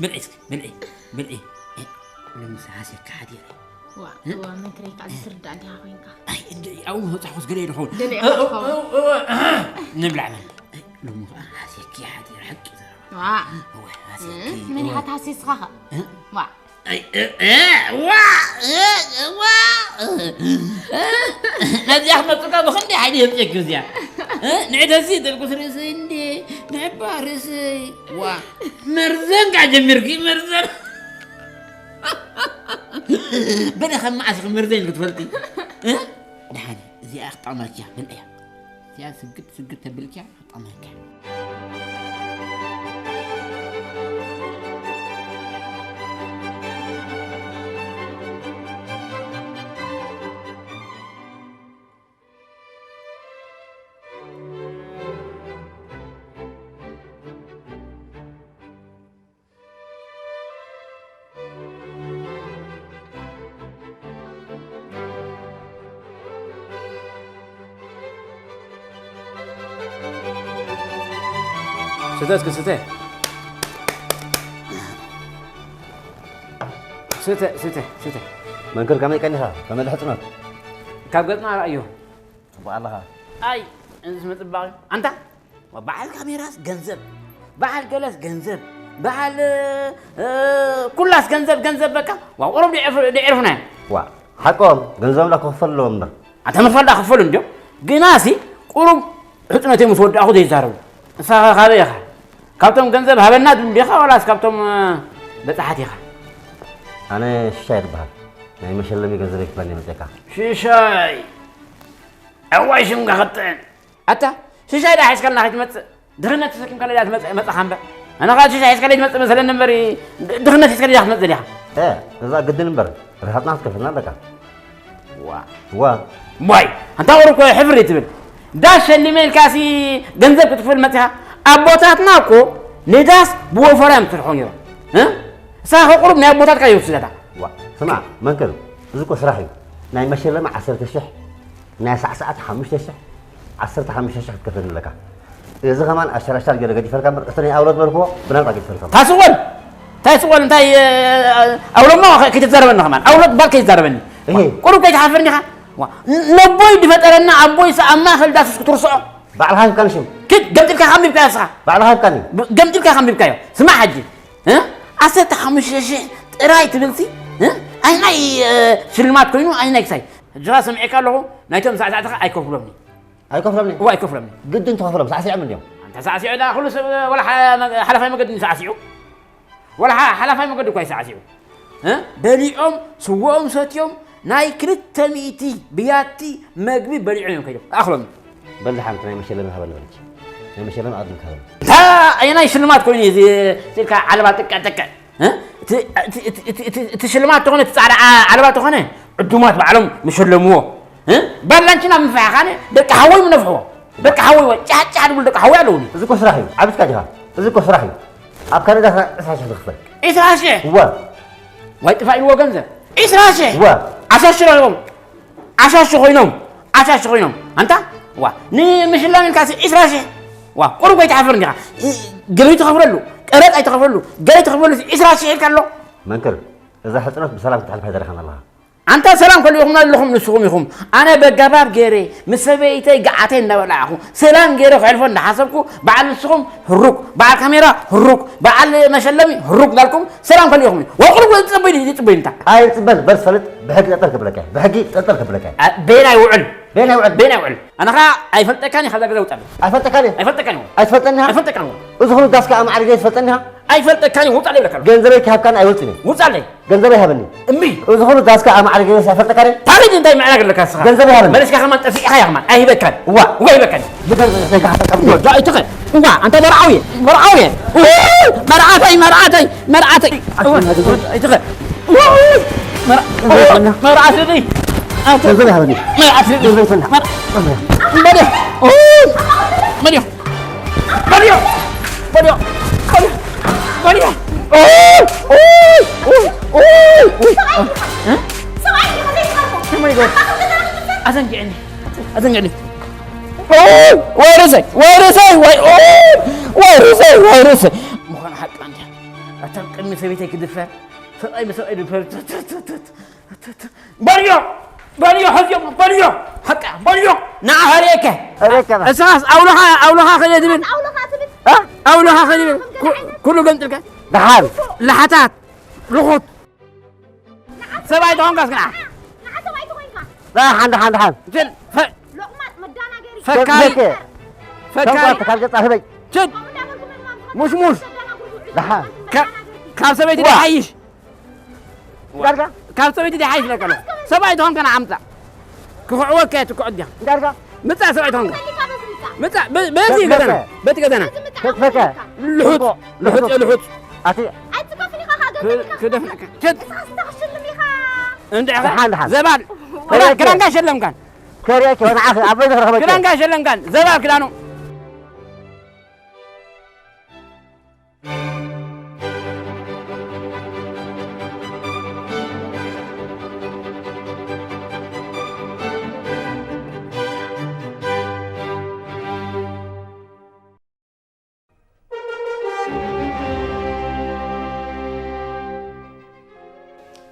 ብልዒ እስኪ፣ ብልዒ፣ ብልዒ። እ፣ ሎምስ ሃስየካ ሓዲረ። ዋ፣ እ? እዋ፣ መንክረይ ከኣ ዝትርዳእ ዲኻ ኮይንካ? ኣይ፣ እንደ፣ ኣብኡ ምበጻሕኩስ ገለ ይኸውን። ገለ እ፣ ኢኻ እ፣ ትኸውን። እ፣ እ፣ እ፣ ንብላዕ በል። ኣይ፣ ሎሚ ኸኣ ሃስየኪ ሓዲረ፣ ሓቂ ዘረባ። ዋ። እወ፣ ሃስየኪ፣ እ፣ መን እወ። ኢኻ ትሃስይ ንስኻ ኸ? እ? ዋ። ኣይ፣ እ፣ እ፣ ዋ፣ እ፣ እ፣ ዋ፣ እ፣ እ፣ ነዚኣ ክመጽእካ ብኽንደይ ሓይሊ የምጽእኪ እዚኣ። እ? ንዕደሲ ተልኩስ ርእሰይ እንዴ፣ ንሕባ ርእሰይ። ዋ፣ መርዘን ከዓ ጀሚርኪ፣ መርዘን። በለ፣ ከም መዓስ ኢኺ መርዘን ክትፈልጢ? እ? ደሓን፣ እዚኣ ክጠቕመኪ እያ፣ በልዕያ። እዚኣ ስግድ ስግድ ተብልኪያ፣ ክጠቕመኪ እያ። ስተ እስኪ፣ ስተ። ስተ፣ ስተ፣ ስተ። መንክር፣ ከመይ ቀኒኻ? ከመይ ሕጽኖት? ካብ ገጽና ርኣዮ። ጽቡቕ ኣለኻ። ኣይ፣ እዚ ምጽባቕ እዩ። ኣንታ፣ በዓል ካሜራስ ገንዘብ፣ በዓል ገለስ ገንዘብ፣ በዓል፣ እ፣ ኩላስ ገንዘብ፣ ገንዘብ በቃ። ዋ፣ ቁሩብ ድዕፍ-፣ ድዕርፍና እዮም። ዋ፣ ሓቆም፣ ገንዘቦም ዳ ክኽፈሉ ኣለዎም እምበር። ኣንታ ምኽፋል ዳ ክኽፈሉ እንድዮም። ግናሲ፣ ቁሩብ ሕጽኖት እዮም ምስ ወዳእኹ ዘይዛረቡ። ንስኻ ካበይ ኢኻ? ካብቶም ገንዘብ ሃበና ድብሉ ዲኻ ዋላስ ካብቶም፣ እ፣ በጻሓት ኢኻ? ኣነ ሽሻይ ዝበሃል። ናይ መሸለሚ ገንዘብ ይክፈለኒ መጸካ። ሽሻይ! ኣዋይ ሽምካ ክጥዕም። ኣታ፣ ሽሻይ ዳ ሒዝካልና ከይትመጽእ? ድኽነት ተሰኪምካልና ዳ ትመጽእ፣ መጻኻ እምበር። ኣነ ኸኣ ሽሻይ ሒዝካለይ ትመጽእ መሰለኒ እምበር፣ ድ-፣ ድኽነት ሒዝካለይ ዳ ክትመጽእ ዲኻ? እ፣ እዛ ግድን እምበር፣ ርሃጽና ክትከፍልና ኣለካ። ዋ። ዋ። ዋይ፣ ኣንታ ቁሩብ እኮ ሕፍር ትብል። ዳ ሸሊመ ኢልካሲ ገንዘብ ክትክፍል መጺኻ? ኣቦታትና እኮ ንዳስ ብወፈራ እዮም ዝሰርሑ ነይሮም። እ? ንስኻ ቁሩብ ናይ ኣቦታትካ ይወስደታ። ዋ፣ ስማዕ፣ መንክር፣ እዚ እኮ ስራሕ እዩ። ናይ መሸለሚ ዓሰርተ ሽሕ፣ ናይ ሳዕሳዕቲ ሓሙሽተ ሽሕ፣ ዓሰርተ ሓሙሽተ ሽሕ ክትከፍለኒ ኣለካ። እዚ ከማን ኣሻራሻር ገይረ ገዲፈልካ እምበር፣ እቲ ናይ ኣውሎት በልክዎ ብናጻ ገዲፈልካ። ታስወል! ታስወል፣ እንታይ፣ እ፣ ኣውሎሞ ከ-፣ ከይትዛረበኒ ከማን። ኣውሎት ባል ከይትዛረበኒ። እሄ። ቁሩብ ከይትሓፍር ዲኻ? ዋ፣ ን-፣ ነቦይ ዝፈጠረና ኣቦይ ሰ-፣ ኣብ ማእከል ዳስስ ክትርስዖ? ባዕልኻ ሂብካኒ ሽም። ክድ ገምጢልካ ከ ኣንቢብካዮ ንስኻ? ባዕልኻ ሂብካኒ። ብ-፣ ገምጢልካ ከ ኣንቢብካዮ? ስማዕ ሕጂ፣ እ? ዓሰርተ ሓሙሽተ ሽሕ ጥራይ ትብልሲ፣ እ? ኣይናይ፣ እ፣ ሽልማት ኮይኑ ኣይናይ ክሳይ። ሕጂ ኸኣ ሰሚዐካ ኣለኹ፣ ናይቶም ሳዕሳዕትኻ ኣይከፍሎምን። ኣይከፍሎምን? እወ፣ ኣይከፍሎምን። ግድን ትኸፍሎም፣ ሳዕሲዖም እንድዮም። ኣንታ ሳዕሲዑ ዳ፣ ኩሉ ሰብ፣ ወላ ሓ-፣ ሓላፋይ መገዲ ሳዕሲዑ። ወላ ሓ-፣ ሓላፋይ መገዲ እኳ ይሳዕሲዑ። እ? በሊዖም፣ ስወኦም ሰትዮም፣ ናይ ክልተ ሚእቲ ብያቲ መግቢ በሊዖም እዮም ከይዶም። ኣኽሎም። በል ደሓን፣ እቲ ናይ መሸለሚ ሃበኒ በል እንጂ። ናይ መሸለሚ ኣቕድም ሃበኒ። እታ ኣየናይ ሽልማት ኮይኑ እዩ እዚ፣ እዚ ኢልካ ዓለባ ጥቀ ጥቀ? እ? እቲ፣ እቲ፣ እቲ ሽልማት ተኾነ፣ እቲ ጻዕዳ ዓ-፣ ዓለባ ተኾነ፣ ዕዱማት ባዕሎም ምሸለምዎ። እ? ባላንቺና ምፍሓኻነ ደቂ ሓወይ ምነፍሕዎ። ደቂ ሓወይ ወይ ጫጫ ድብል ደቂ ሓወይ ኣለውኒ። እዚ እኮ ስራሕ እዩ። ዓቢስካ ዲኻ? እዚ እኮ ስራሕ እዩ። ኣብ ካናዳ ስራሕ ዕስራ ሽሕ ዝኽፈል። ዕስራ ሽሕ? እወ። ዋይ ጥፋ ኢልዎ ገንዘብ። ዕስራ ሽሕ? እወ። ዓሻሽ ኮይኖም። ዓሻሽ ኮይኖም። ዓሻሽ ኮይኖም። ኣንታ? ዋ። ንምሽላም ኢልካ ሲ ዕስራ ሽሕ? ዋ። ቁሩብ ኣይትሓፍርን ዲኻ? እ፣ ግብሪ ትኸፍለሉ፣ ቀረጥ ኣይትኸፍለሉ፣ ገለ ትኸፍለሉ ሲ ዕስራ ሽሕ ኢልካ ኣሎ? መንክር፣ እዛ ሕጽረት ብሰላም ክትሓልፋ ይደረኻና ኣለኻ። ኣንታ ሰላም ከልኢኹምና ኣለኹም ንስኹም ኢኹም። ኣነ በጋባብ ገይረ ምስ ሰበይተይ ገዓተይ እናበላዕኹ ሰላም ገይረ ክሕልፎ እንዳሓሰብኩ በዓል ንስኹም ህሩግ፣ በዓል ካሜራ ህሩግ፣ በዓል መሸለሚ ህሩግ እንዳልኩም ሰላም ከልኢኹም እዩ። ወቁሉ ዝጽበይ ይጽበይ እንታ። ኣይጽበን በል ፈልጥ ብሕጊ ጠጠር ክብለካ እየ። ብሕጊ ጠጠር ክብለካ እየ። አ፣ ቤና ይውዕል። ቤና ይውዕል። ቤና ይውዕል። ኣነ ኸኣ ኣይፈልጠካን እየ፣ ካብዛ ገዛ ውጻለይ። ኣይፈልጠካን እየ። ኣይፈልጠካን እየ። ኣይትፈልጠኒ ኢኻ? ኣይፈልጠካን እየ። እዚ ኹሉ ዳስካ ኣማዕሪገ ይትፈልጠኒ ኢኻ? ኣይፈልጠካን እየ፣ ውጻለይ ይብለካ ኣለኹ። ገንዘበይ ክሃብካን ኣይወልጽን እየ። ውጻለይ። ገንዘበይ ሃበኒ። እምቢ። እዚ ኹሉ ዳስካ ኣማዕሪገ ኣይፈልጠካን እየ? ታሪኽ እንታይ ምዕራግ ኣለካ ንስኻ? ገንዘበይ ሃበኒ። መለስካ ከማን ጠፊእኻ ኢኻ ከማን። ኣይህበካን። እዋ። እዋ ኣይህበካን። ብገንዘበይ ከይካ ተቀብሎ። ጃ ኣይትኸ-፣ እዋ፣ ኣንታ መርዓዊ እየ። መርዓዊ እየ። ኡ፣ መርዓተይ፣ መርዓተይ፣ መርዓተይ። እዋ፣ ኣይትኸ-፣ ኡ፣ መርዓ-፣ ገንዘበይ ፈና። መርዓተይ። ኣንተ ገንዘበይ ሃበኒ። መርዓተይ። ገንዘበይ ፈና። መርዓ-፣ በደ። ኡ፣ በደ። በልዮ! በልዮ! በልዮ! በልዮ! ኦይ! ኦይ! ኦይ! ኦይ! ኦይ! እ? ሰብኣይ ኢኻ ዘይትሃርፎ። ከመይ ይገብር? ኣዘንግዕኒ! ኣዘንግዕኒ! ኦይ! ወይ ርእሰይ! ወይ ርእሰይ! ወይ! ኦይ! ወይ ርእሰይ! ወይ ርእሰይ! ምዃኑ ሓቃ እንድያ። ኣታ ቅድሚ ሰበይተይ ክድፈር፣ ሰብኣይ ብሰብኣይ ድፈር። ት-፣ ት-፣ ት-፣ ት-፣ ት-፣ ት-፣ በልዮ! በልዮ! ሕዝዮ! በልዮ! ሓቃ! በልዮ! ንዓ ኸርእየከ! ኸርእየከ! እስኻስ ኣውሎኻ፣ ኣውሎኻ ኸደ ትብል? ኣውሎኻ ትብል? እ? ኣውሎኻ ኸደ ትብል? ኩ-፣ ኩሉ ገምጥልከ? ደሓን! ለሓታት! ርኹት! ሰብኣይ ተኾንካስ ግና? ንዓ ሰብኣይ ተኾይንካ? ደሓን፣ ደሓን፣ ደሓን! ችል! ፈ-፣ ሎቕማጽ መዳናገሪ! ፈካሪ! ደብደብከ! ፈካሪ! ተንኳ፣ ተካል ገጻ ህበይ! ችል! ከምኡ እንዳበልኩ መድማም ዝኸፍት ሙሽሙሽ! መዳናገሪ! ደሓን! ካብ ሰበይቲ ዋ! ደሓይሽ! ዳርጋ? ካብ ሰበይቲ ደሓይሽ ለቀሎ። ሰብኣይ ትኾን ከና ኣምጻ። ክኽዕወካ እየ ትኩዕ እዲኻ። ዳርጋ? ምጻ ሰብኣይ ትኾን ከና። ምጻ፣ በ-፣ በዚ በ-፣ ገዛና። በቲ ገዛና። ፈትፈተ። ልሑጽ፣ ልሑጽ፣ ልሑጽ። ኣቲ ክደፍነካ። ችት። እንድዕኸ ደሓን፣ ደሓን። ዘባል። ክዳንካ ሸለምካን። ከሪያኪ፣ ወንዓኺ፣ ኣበይ ዝኽረኽበኪ? ክዳንካ ሸለምካን። ዘባል ክዳኑ።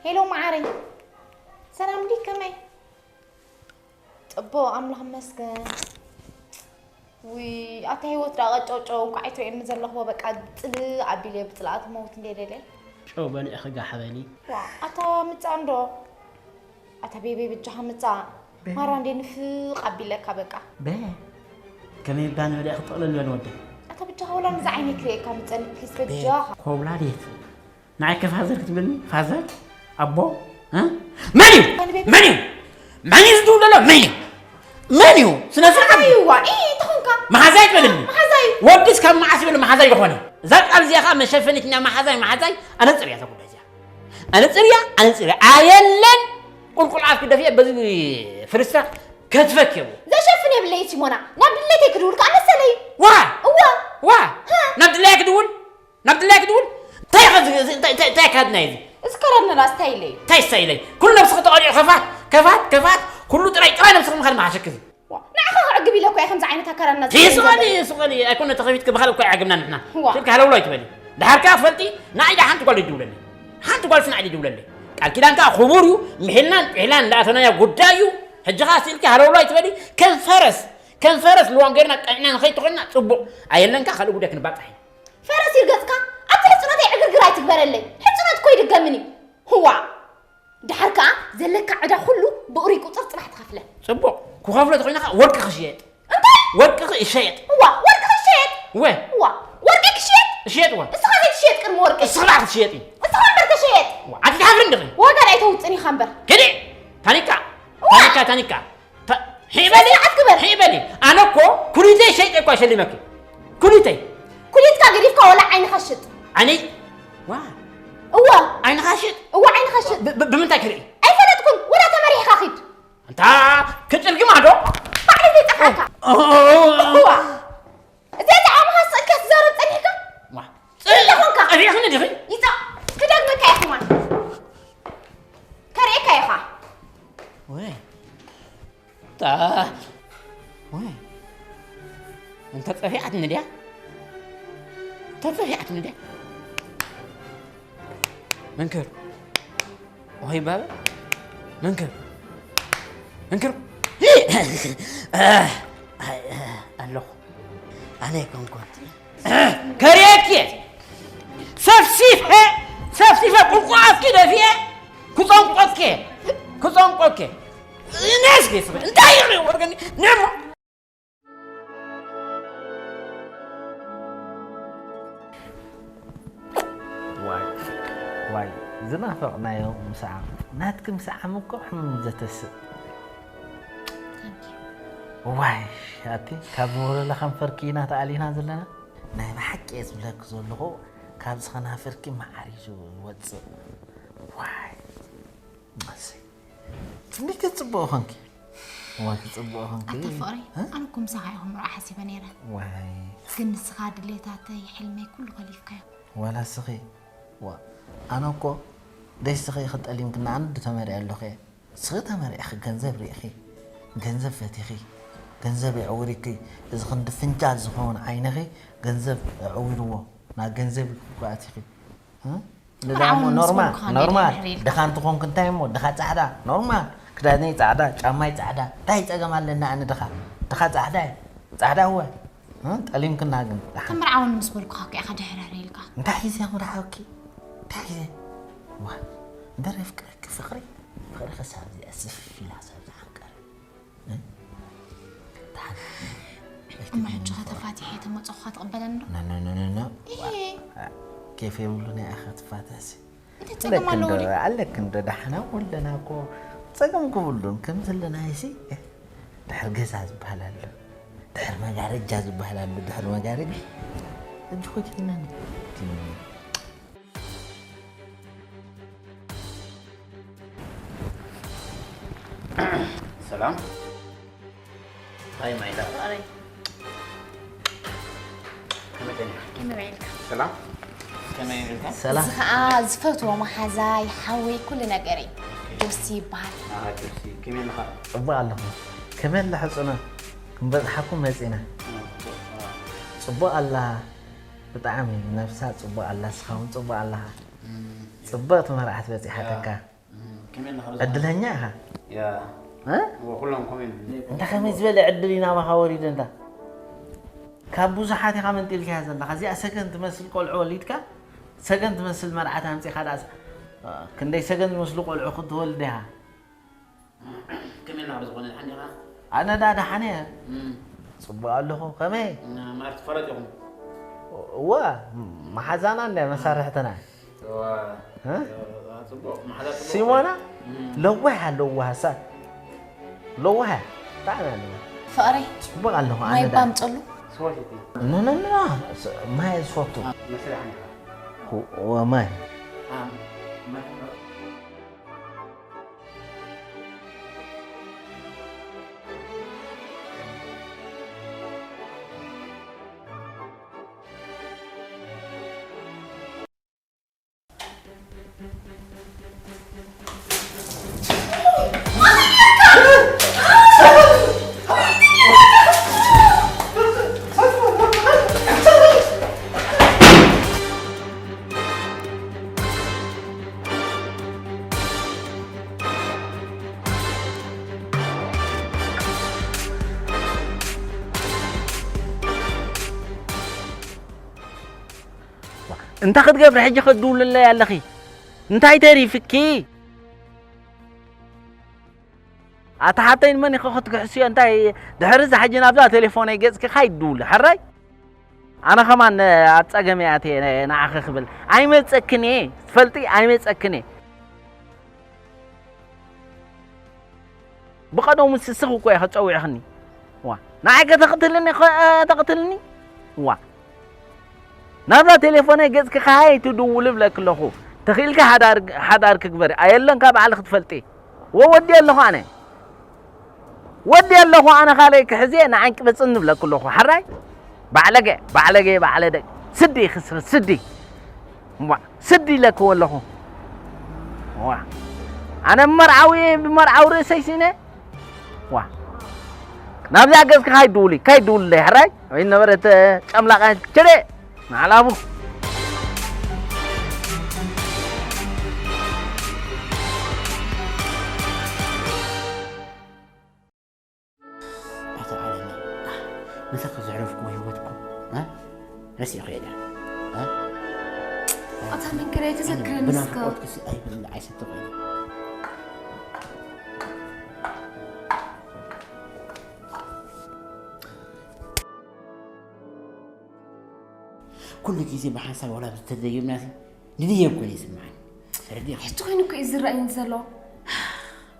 ሄሎ መዓረይ፣ ሰላም ዲ ከመይ? ጽቡቕ ኣምላኽ ይመስገን። ውይ ኣታ ህይወት ዳ ቀጨውጨው እንኳዕ ኣይትርእየኒ ዘለኽዎ በቃ ጽልእ ኣቢለ ብጽልኣት መውት እንደ ደለ። ጨው በሊዕኺ ጋሕ በሊ። ዋ ኣታ ምጻእ እንዶ ኣታ ቤቤ ብጃኻ ምጻእ። ማራ እንደ ንፍቕ ኣቢለካ በቃ። በ ከመይ እባ ንበሊዕ ክጥቕለል በል ወደ። ኣታ ብጃኻ ወላ ንዛ ዓይነይ ክርእየካ ምጸኒ ፕሊስ በጃኻ። ኮብላዴት። ንዓይ ከፋዘር ክትብልኒ? ፋዘር? ኣቦ? እ? መን እዩ? መን እዩ? መን እዩ ዝድውል ዘሎ? መን እዩ? መን እዩ? ስነ ስርዓት እዩ። ኣይዋ፣ ኢ፣ ተኾንካ። መሓዛይ ትበልኒ? መሓዛይ። ወድስ ካብ መዓስ ይበል መሓዛይ ዝኾነ? እዛ ቃል እዚኣ ኸዓ መሸፈኒት ናይ መሓዛይ፣ መሓዛይ ኣነጽር እያ እዛ ጉዳይ እዚኣ። ኣነጽር እያ፣ ኣነጽር እያ። ኣየለን ቁልቁል ኣፍ ክደፍየ በዚ ፍርስራኽ ከትፈክ እየ። ዘሸፍን የብለይ ሲሞና። ናብ ድሌተይ ክድውል ከኣ መሰለይ። ዋ! እዋ! ዋ! ሀ! ናብ ድላያ ክድውል? ናብ ድላያ ክድውል? እንታይ ኢኻ እዚ፣ እዚ፣ እንታይ፣ እንታይ፣ እንታይ ኣካድና እዩ እዚ? እዚ ከረን ራስ እንታይ ኢለ እዩ? እንታይ ስታይለይ? ኩሉ ነብስኺ ተቐሊዑ ከፋት፣ ከፋት፣ ከፋት፣ ኩሉ ጥራይ፣ ጥራይ ነብስኺ ምኻድ መሓሸኪ እዚ። ዋ፣ ንዓኻ ክዕግብ ኢለ እኮ እየ ከምዚ ዓይነት ኣካዳድና ይስቐኒ፣ ዝኽደን ዘለኹ። ይስቐኒ። ኣይኮነ ተኸፊትኪ ብኻልእ እኮ ኣይዓግብናን ንሕና። ዋ። ስልኪ ሃለውለው ኣይትበሊ። ድሓር ከኣ ፈልጢ፣ ንዓይ ደኣ ሓንቲ ጓል ኣይትድውለለይ። ሓንቲ ጓልሲ ንዓይ ኣይትድውለለይ። ቃል ኪዳን ከኣ ክቡር እዩ። ምሒልናን ጥሒልናን እንዳኣተናዮ ጉዳይ እዩ። ሕጂ ከኣ ስልኪ ሃለውለው ኣይትበሊ። ከም ፈረስ፣ ከም ፈረስ ልዋም ገይርና ቀኒዕና ንኸይድ ተኾይንና ጽቡቕ። ኣየለን ከኣ ካልእ ጉዳይ ክንባጻሕ ኢና። ፈረስ ይርገጽካ፣ ኣብቲ ሕጽኖተይ ዕግርግር ኣይትግበረለይ። ሕጽኖት እኮ ይድገምን እዩ። ህዋ! ድሓር ከኣ ዘለካ ዕዳ ኩሉ ብእሩይ ቁጽር ጽባሕ ትኸፍለ። ጽቡቕ። ክኸፍሎ ተኾይና ከኣ ወርቂ ክሽየጥ። እንታይ? ወርቂ ክሽየጥ። እዋ፣ ወርቂ ክሽየጥ? እወ። እዋ፣ ወርቂ ክሽየጥ? እሽየጥ እወ። እስኻ ዘይትሽየጥ ቅድሚ ወርቂ። እስኻ ደኣ ክትሽየጥ እዩ። እስኻ እምበር ተሸየጥ። እዋ፣ ኣቲ ትሓፍሪ እንዲኺ? ዋጋ ደኣ ኣይተውጽን ኢኻ እምበር። ሂዲ! ታኒካ! እዋ! ታኒካ፣ ታኒካ! ታ-፣ ሒበሊ፣ ስነ ስርዓት ግበር። ሒበሊ። ኣነ እኮ ኩሊተይ ሸይጠ እኮ ሸሊመኪ። ኩሊተይ። ኩሊትካ ገዲፍካ ወላ ዓይንኻ ሽጥ። ዓይነይ? ዋ። እወ። ዓይንኻ ሽጥ? እወ፣ ዓይንኻ ሽጥ። ብ-፣ ብ-፣ ብምንታይ ክርኢ? ኣይፈለጥኩን። ወላ ተመሪሕካ ኪድ። ኣንታ ክጭርግማ ዶ? ባዕለይ ዘይጠፍኣካ። እዋ። እዚኣ ጣዕምኻ ስእልካ ትዛረብ ጸኒሕካ? ዋ። እንታይ ኾንካ? ጸኒሕክኒ ዲኺ? ይጻ-፣ ክደግመካ እየ ከማን። ከርእየካ እየ ኸኣ። ወይ። ታ-፣ ወይ። እንተ ጸፊዓትኒ ድያ? እንተ ጸፊዓትኒ ድያ? መንክር። ወይ ባባ። መንክር። መንክር። ኣለኹ። ኣነ ኣይኮንኩን። ከርእየኪ። ሰፍሲፈ፣ ሰፍሲፈ ቁልቁል ኣፍኪ ደፊኤ። ክጸንቆኪ። ክጸንቆኪ። እኔስ ቤት እንታይ ይኸው ወርገኒ? ነሞ። ዋይ፣ ዋይ፣ ዝናፈቕናዮ ምስዓም። ናትኪ ምስዓም እኮ ሕሙም ዘተስእ። ዋይ፣ ኣቲ ካብ ወለላ ከንፈርኪ ኢና ተኣሊና ዘለና። ናይ ብሓቂ እየ ዝብለኪ ዘለኹ፣ ካብዚ ከናፍርኪ መዓር እዩ ዝወፅእ። ዋይ፣ እሰይ። እንዴት ክትጽብቑ ኾንኪ? እዋይ፣ ክትጽብቑ ኾንኪ። ኣታ ፍቕረይ፣ እ? ኣነ እኮ ምሳኻ ኢኹም መርዓ ሓሲበ ነይረ። ዋይ። ግን ንስኻ ድሌታተይ፣ ሕልመይ ኩሉ ከሊፍካዮ። ዋላ ስኺ፣ ዋ፣ ኣነ እኮ ደይ ስኺ ኢኺ ጠሊምክና፣ ኣነ ዶ ተመርዒ ኣለኹ እየ። ስኺ ተመርዒኺ፣ ገንዘብ ርኢኺ፣ ገንዘብ ፈቲኺ፣ ገንዘብ የዕውሪኪ። እዚ ክንዲ ፍንጃል ዝኸውን ዓይንኺ ገንዘብ ኣዕዊርዎ። ናብ ገንዘብ ኢኺ እኮ ኣቲኺ። እ? ንዳ እሞ መርዓውን ምስ ኖርማል፣ በልኩኻ ኖርማል። ድሕሪ ኢልካ። ድኻ እንትኾንክ እንታይ እሞ፣ ድኻ ጻዕዳ፣ ኖርማል። ክዳነይ ጻዕዳ፣ ጫማይ ጻዕዳ። እንታይ ጸገም ኣለና ኣነ ድኻ? ድኻ ጻዕዳ እየ። ጻዕዳ እወ። እ? ጠሊምክና ግን። ድሓን። እቲ መርዓውን ምስ በልኩኻ እኮ ኢኻ ድሕርሕር ኢልካ። እንታይ ሒዘ እሞ ድሓወኪ? እንታይ ሒዘ? ዋ፣ እንበር የፍቅረኪ ፍቕሪ፣ ፍቕሪ ክሳብ እዚኣ ስፍ ኢላ ሰብ ዝዓንቀረ። እ? ድሓን። እሞ ሕጂ ኸ ተፋቲሐ ተመጸኹኻ ትቕበለኒ ዶ? ኖ፣ ኖ፣ ኖ፣ ኖ፣ ኖ። ኢሂ። ዋ፣ ኬፍ የብሉን እያ ኢኻ ትፋታሲ። እንታይ ጸገም ኣለዎ ድዩ? ኣለክ እንዶ፣ ኣለክ እንዶ፣ ዳሕና ወለና እኮ ጸገም ክብሉን ከም ዘለና ይሲ። ድሕር ገዛ ዝበሃል ኣሎ፣ ድሕር መጋረጃ ዝበሃል ኣሎ፣ ድሕር መጋረጃ። እጅ ኮይትልና ነ። ሰላም። ሃይ ማይዳ። ፍቕረይ። ከመይ ቀኒኻ? ከመይ ውዒልካ? ሰላም። ከመይ ውዒልካ? ሰላም። እዚ ኸኣ ዝፈትዎ መሓዛይ፣ ሓወይ፣ ኩሉ ነገረይ። ኦኬ። ጆሲ ይበሃል። ኣሃ፣ ጆሲ። ከመይ ኣለኻ? ጽቡቕ ኣለኹ። ከመይ ኣላ ሕጹና? ክንበጽሓኩም መጺና። ኣሃ፣ ጽቡቕ። ኣሃ። ጽቡቕ ኣላ። ብጣዕሚ ነብሳ ጽቡቕ ኣላ። ንስኻ እውን ጽቡቕ ኣለኻ። እም። ጽብቕቲ መርዓት በጺሓትካ። ያ። እም፣ ከመይ ኣለኻ? ዕድለኛ ኢኻ። ያ። እ? እወ፣ ኩሎም ከምኡ እዮም። እንታ ከመይ ዝበለ ዕድል እዩ ናባኻ ወሪዱ እንታ? ካብ ብዙሓት ኢኻ መንጢልካያ ዘለኻ። እዚኣ ሰገን ትመስል ቆልዑ ወሊድካ፣ ሰገን ትመስል መርዓት ኣምጺኻ ደኣ፣ እ፣ ክንደይ ሰገን ዝመስሉ ቆልዑ ክትወልድ ኢኻ። ከመይ ኣለኻ ብዝኾነ ደሓን ዲኻ? ኣነ ደኣ ደሓን እየ። እም። ጽቡቕ ኣለኹ። ከመይ? እና፣ ማር ትፋለጥ ኢኹም? እወ፣ መሓዛና እንድያ መሳርሕትና። እዋ፣ እ? እዋ፣ ጽቡቕ፣ ማሕዛ ጽቡቕ። ሲሞና እም። ለዋህ ኣለዋ፣ ሃሳ ለዋህ እያ። ብጣዕሚ ኣለዋ። ፍቕረይ፣ ጽቡቕ ኣለኹ፣ ኣነ ማይ ዳ- ባምጸሉ? ስዋ ሸቲ። ኖ፣ ኖ፣ ኖ፣ ስ-፣ ማይ ዝፈቱ። አ፣ መስርሕ ኣንዲኻ? ሁ-፣ ወ-፣ ማይ። አ፣ ማይ። እንታይ ክትገብሪ ሕጂ ክትድውልለይ ኣለኺ? እንታይ ተሪፍኪ? ኣታ ሓብተይ ንመን ኢኺ ክትክሕስዮ? እንታይ ድሕሪ እዚ ሕጂ ናብዛ ቴሌፎነይ ገጽኪ ካይትድውሊ፣ ሕራይ? ኣነ ከማን ኣብ ጸገም እየ ኣትየ ንዓኺ ክብል። ኣይመጸክን እየ፣ ትፈልጢ? ኣይመጸክን እየ። ብቐደሙ ንስኺ እኮ ኢኺ ጸዊዕኽኒ። ዋ፣ ንዓይ ከተቕትልኒ፣ ከተቕትልኒ? ዋ። ናብዛ ቴሌፎነይ ገጽኪ ከይትድውሊ እብለኪ ኣለኹ። ተኽኢልኪ ሓዳር፣ ሓዳር ክግበሪ። ኣየለንካ ባዕልኺ ትፈልጢ። ወወዲ ኣለኹ ኣነ። ወዲ ኣለኹ ኣነ ካልእ ክሕዜ ንዓንቂ በጽን ንብለኩ ኣለኹ። ሓራይ ባዕለገ፣ ባዕለገ፣ ባዕለ ደግ። ስዲ ክስር፣ ስዲ። እምቧ፣ ስዲ ኢለክዎ ኣለኹ። ዋ። ኣነ መርዓዊ፣ ብመርዓዊ ርእሰይ ሲነ። ዋ። ናብዚኣ ገጽካ ካይድውሊ፣ ካይድውሊ፣ ሕራይ? ወይ ነበረ እተ ጨምላቃ ቸደ። ንዓላቡ። ኣቶ ዓለመይ፣ ምሳኺ ዘሕለፍኩዎ ህይወት እኮ፣ እ? ረሲዕኽዮ ድያ? እ? ኣታ መንክረይ፣ ተዘክረኒ እስከ። ብናፍቆትኪ ሲ ኣይብልዕ ኣይሰቲ ኮይነ። ኩሉ ግዜ ብሓንሳብ ዋላ ብዝተደየብና ሲ ንድየብ ኮይኑ ይስምዓኒ። ተረዲእኺ? ሕጂ ኮይኑ እኮ እዩ ዝረኣየኒ ዘሎ።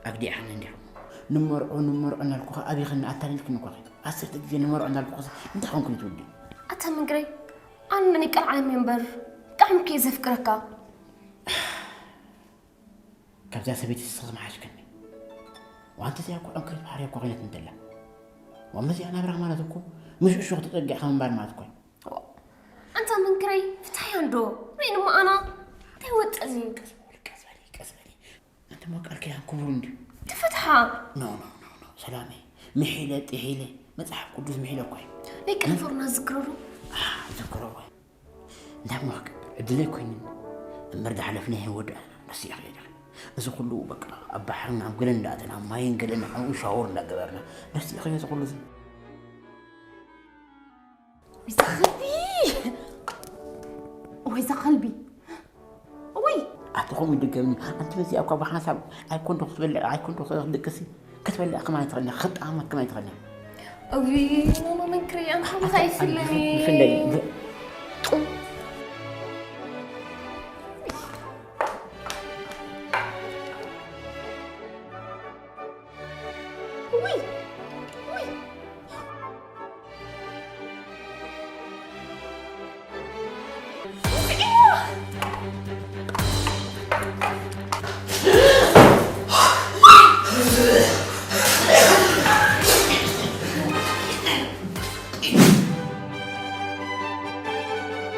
ኣግዲዕኽኒ እንዲኹም። ንመርዖ፣ ንመርዖ እናልኩ ኸ ኣቢኽኒ ኣታሊልክኒ እኮ ኸ። ዓሰርተ ግዜ ንመርዖ እናልኩ ኸ እንታይ ኾንኩ ትውዲ? ኣታ መንክረይ፣ ኣነ ንቀልዓለም እየ እምበር፣ ብጣዕሚ እኮ እየ ዘፍቅረካ። ካብዛ ሰበይቲ ንስኺ ምሓሽክኒ። ዋንቲ እዚኣ እኮ ዕንክሪት ባሕሪ እኮ ኮይነት እንተላ። ዋመዚኣ ናብራ ማለት እኮ፣ ምሽ እሾኽ ተጸጊዕካ ምንባር ማለት እኮ እዩ። ኣንታ መንክረይ፣ ፍትሓያ እንዶ። ርእይኒ እሞ ኣና፣ እንታይ ወጠኒ? ቀስ በሊ፣ ቀስ በሊ፣ ቀስ በሊ። ኣንተ እሞ ቃል ኪዳን ክቡር እንድዩ። ትፍትሓ። ኖ፣ ኖ፣ ኖ፣ ኖ፣ ሰላመይ። ምሒለ፣ ጥሒለ፣ መጽሓፍ ቅዱስ ምሒለ እኮ እዩ። ናይ ቀደም ፍቕርና ዝክረሩ። ኣህ፣ ዝክረሩ። እንታይ እሞ ክገብር? ዕድለይ ኮይኑኒ። እምበር ዝሓለፍናዮ ወዳእና፣ ረሲዕኽዮ ዲኺ? እዚ ኩሉ በቃ ኣብ ባሕርን ኣብ ገለን እንዳኣተና፣ ኣብ ማይን ገለን ንዕኡ ሻወር እንዳገበርና፣ ረሲዕኽዮ እዚ ኩሉ እዚ? ወይ ዘኸልቢ! ወይ ዘኸልቢ! ወይ! ኣቲ ከምኡ ይድገምኒ። ኣንቲ በዚኣ እኳ ብሓንሳብ ኣይኮን ዶ ክትበልዕ፣ ኣይኮን ዶ ክትድቅሲ? ክትበልዕ ከማን ኣይትኽእልን፣ ክትጠዓማ ከማን ኣይትኽእልን። እውይ፣ ኖኖ መንክረይ፣ ኣንታ ኣታ-፣ ምሳይ ኣይፍለኒ። ብፍንደይ፣ ብ-፣ ውይ! ውይ!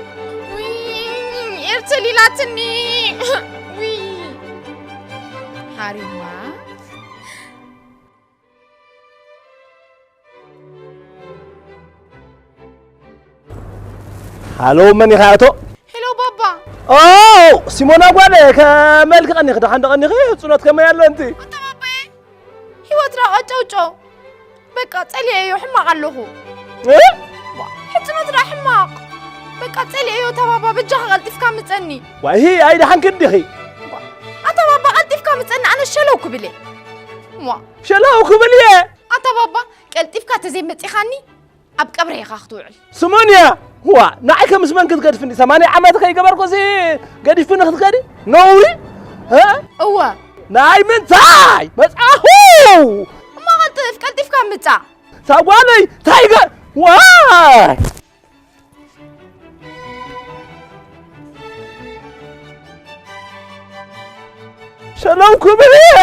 ውይ፣ ኤርትል ኢላትኒ። ውይ፣ ሓሪማ። ሃሎ፣ መን ኢኻ ኣቶ? ሄሎ ባባ። ኦ፣ ሲሞና ጓለ፣ ከመልክ ቀኒኺ፣ ደሓን ዶ ቀኒኺ? ህጹኖት ከመይ ኣሎ እንቲ? ኣታ ባባዬ፣ ህይወት ዳ ቀጨውጨው። በቃ ጸሊኤዮ፣ ሕማቕ ኣለኹ። እ? ዋ፣ ሕጽኖት ዳ ሕማቕ። በቃ ጸሊኤዮ፣ እታ ባባ በጃኻ ቀልጢፍካ ምጸኒ። ዋይ፣ ኣይ ደሓን ክንዲኺ? ዋ፣ ኣታ ባባ ቀልጢፍካ ምጸኒ፣ ኣነ ሸለው ክብል እየ። ዋ። ሸለው ክብል እየ? ኣታ ባባ ቀልጢፍካ ተዘይመጺኻኒ፣ ኣብ ቀብሪ ኢኻ ክትውዕል። ስሞንያ፣ ዋ፣ ንዓይ ከምስ መን ክትገድፍኒ? ሰማንያ ዓመት ከይገበርኩ እዚ ገዲፍኒ ክትከዲ? ነውሪ? እ? እወ። ናይ ምንታይ? መጽሓኹ! እሞ ቀልጥፍ፣ ቀልጢፍካ ምጻእ። ሳጓለይ፣ ታይገ-፣ ዋይ! ሸለውኩ ብልየ።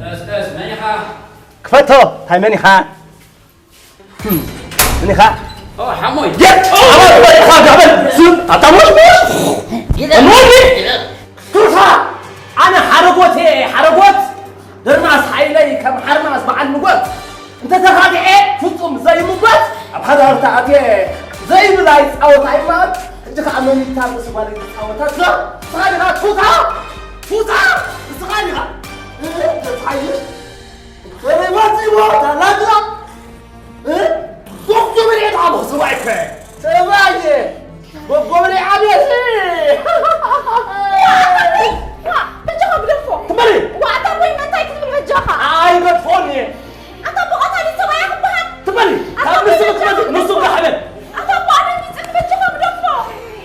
ቀስ ቀስ፣ መን ኢኻ? ክፈቶ፣ እንታይ መን ኢኻ? ህም፣ መን ኢኻ? ኦ፣ ሓሞይ። የት? ኣበል፣ ኣበል፣ ኢኻ፣ ጋበል። ስም፣ ኣታ ሞሽ፣ ሞሽ። እሞኒ። ቱርፋ፣ ኣነ ሓረጎት እየ፣ ሓረጎት። ድርማስ ሓይለይ ከም ሓርማስ በዓል ምጎት። እንተ ተኻቲዐ ፍጹም ዘይምጎት፣ ኣብ ሓዳር ተኣትየ ዘይብላይ ጻወታ ይማት። ሕጂ ከኣ መሚታ ምስ ጓል ይጻወታ። ንስኻ ዲኻ ቱታ? ቱታ? ንስኻ ዲኻ? እ፣ ተጻይር። ተረባጺ ቦታ ላግራ። እ? ዶክተር ብልዒ ተዓቦ ሰብኣይ እኮ። ሰብኣይ። ጎጎ ብልዒ ዓብየት። ዋ፣ በጃኻ ግደፎ። ትበሊ። ዋ፣ ኣታ ቦይ መታይ ክትብል በጃኻ? ኣይገድፎን እየ። ኣታ ኣቦ ቀታሊ ሰብኣይ ክበሃል። ትበሊ። ኣታ ካብ ንሱ ኣቦይ ክትመጽእ በጃኻ ንሱ ግደፎ። ጋሕበል። ኣታ ኣቦ ኣነ ይጽን በጃኻ ግደፎ።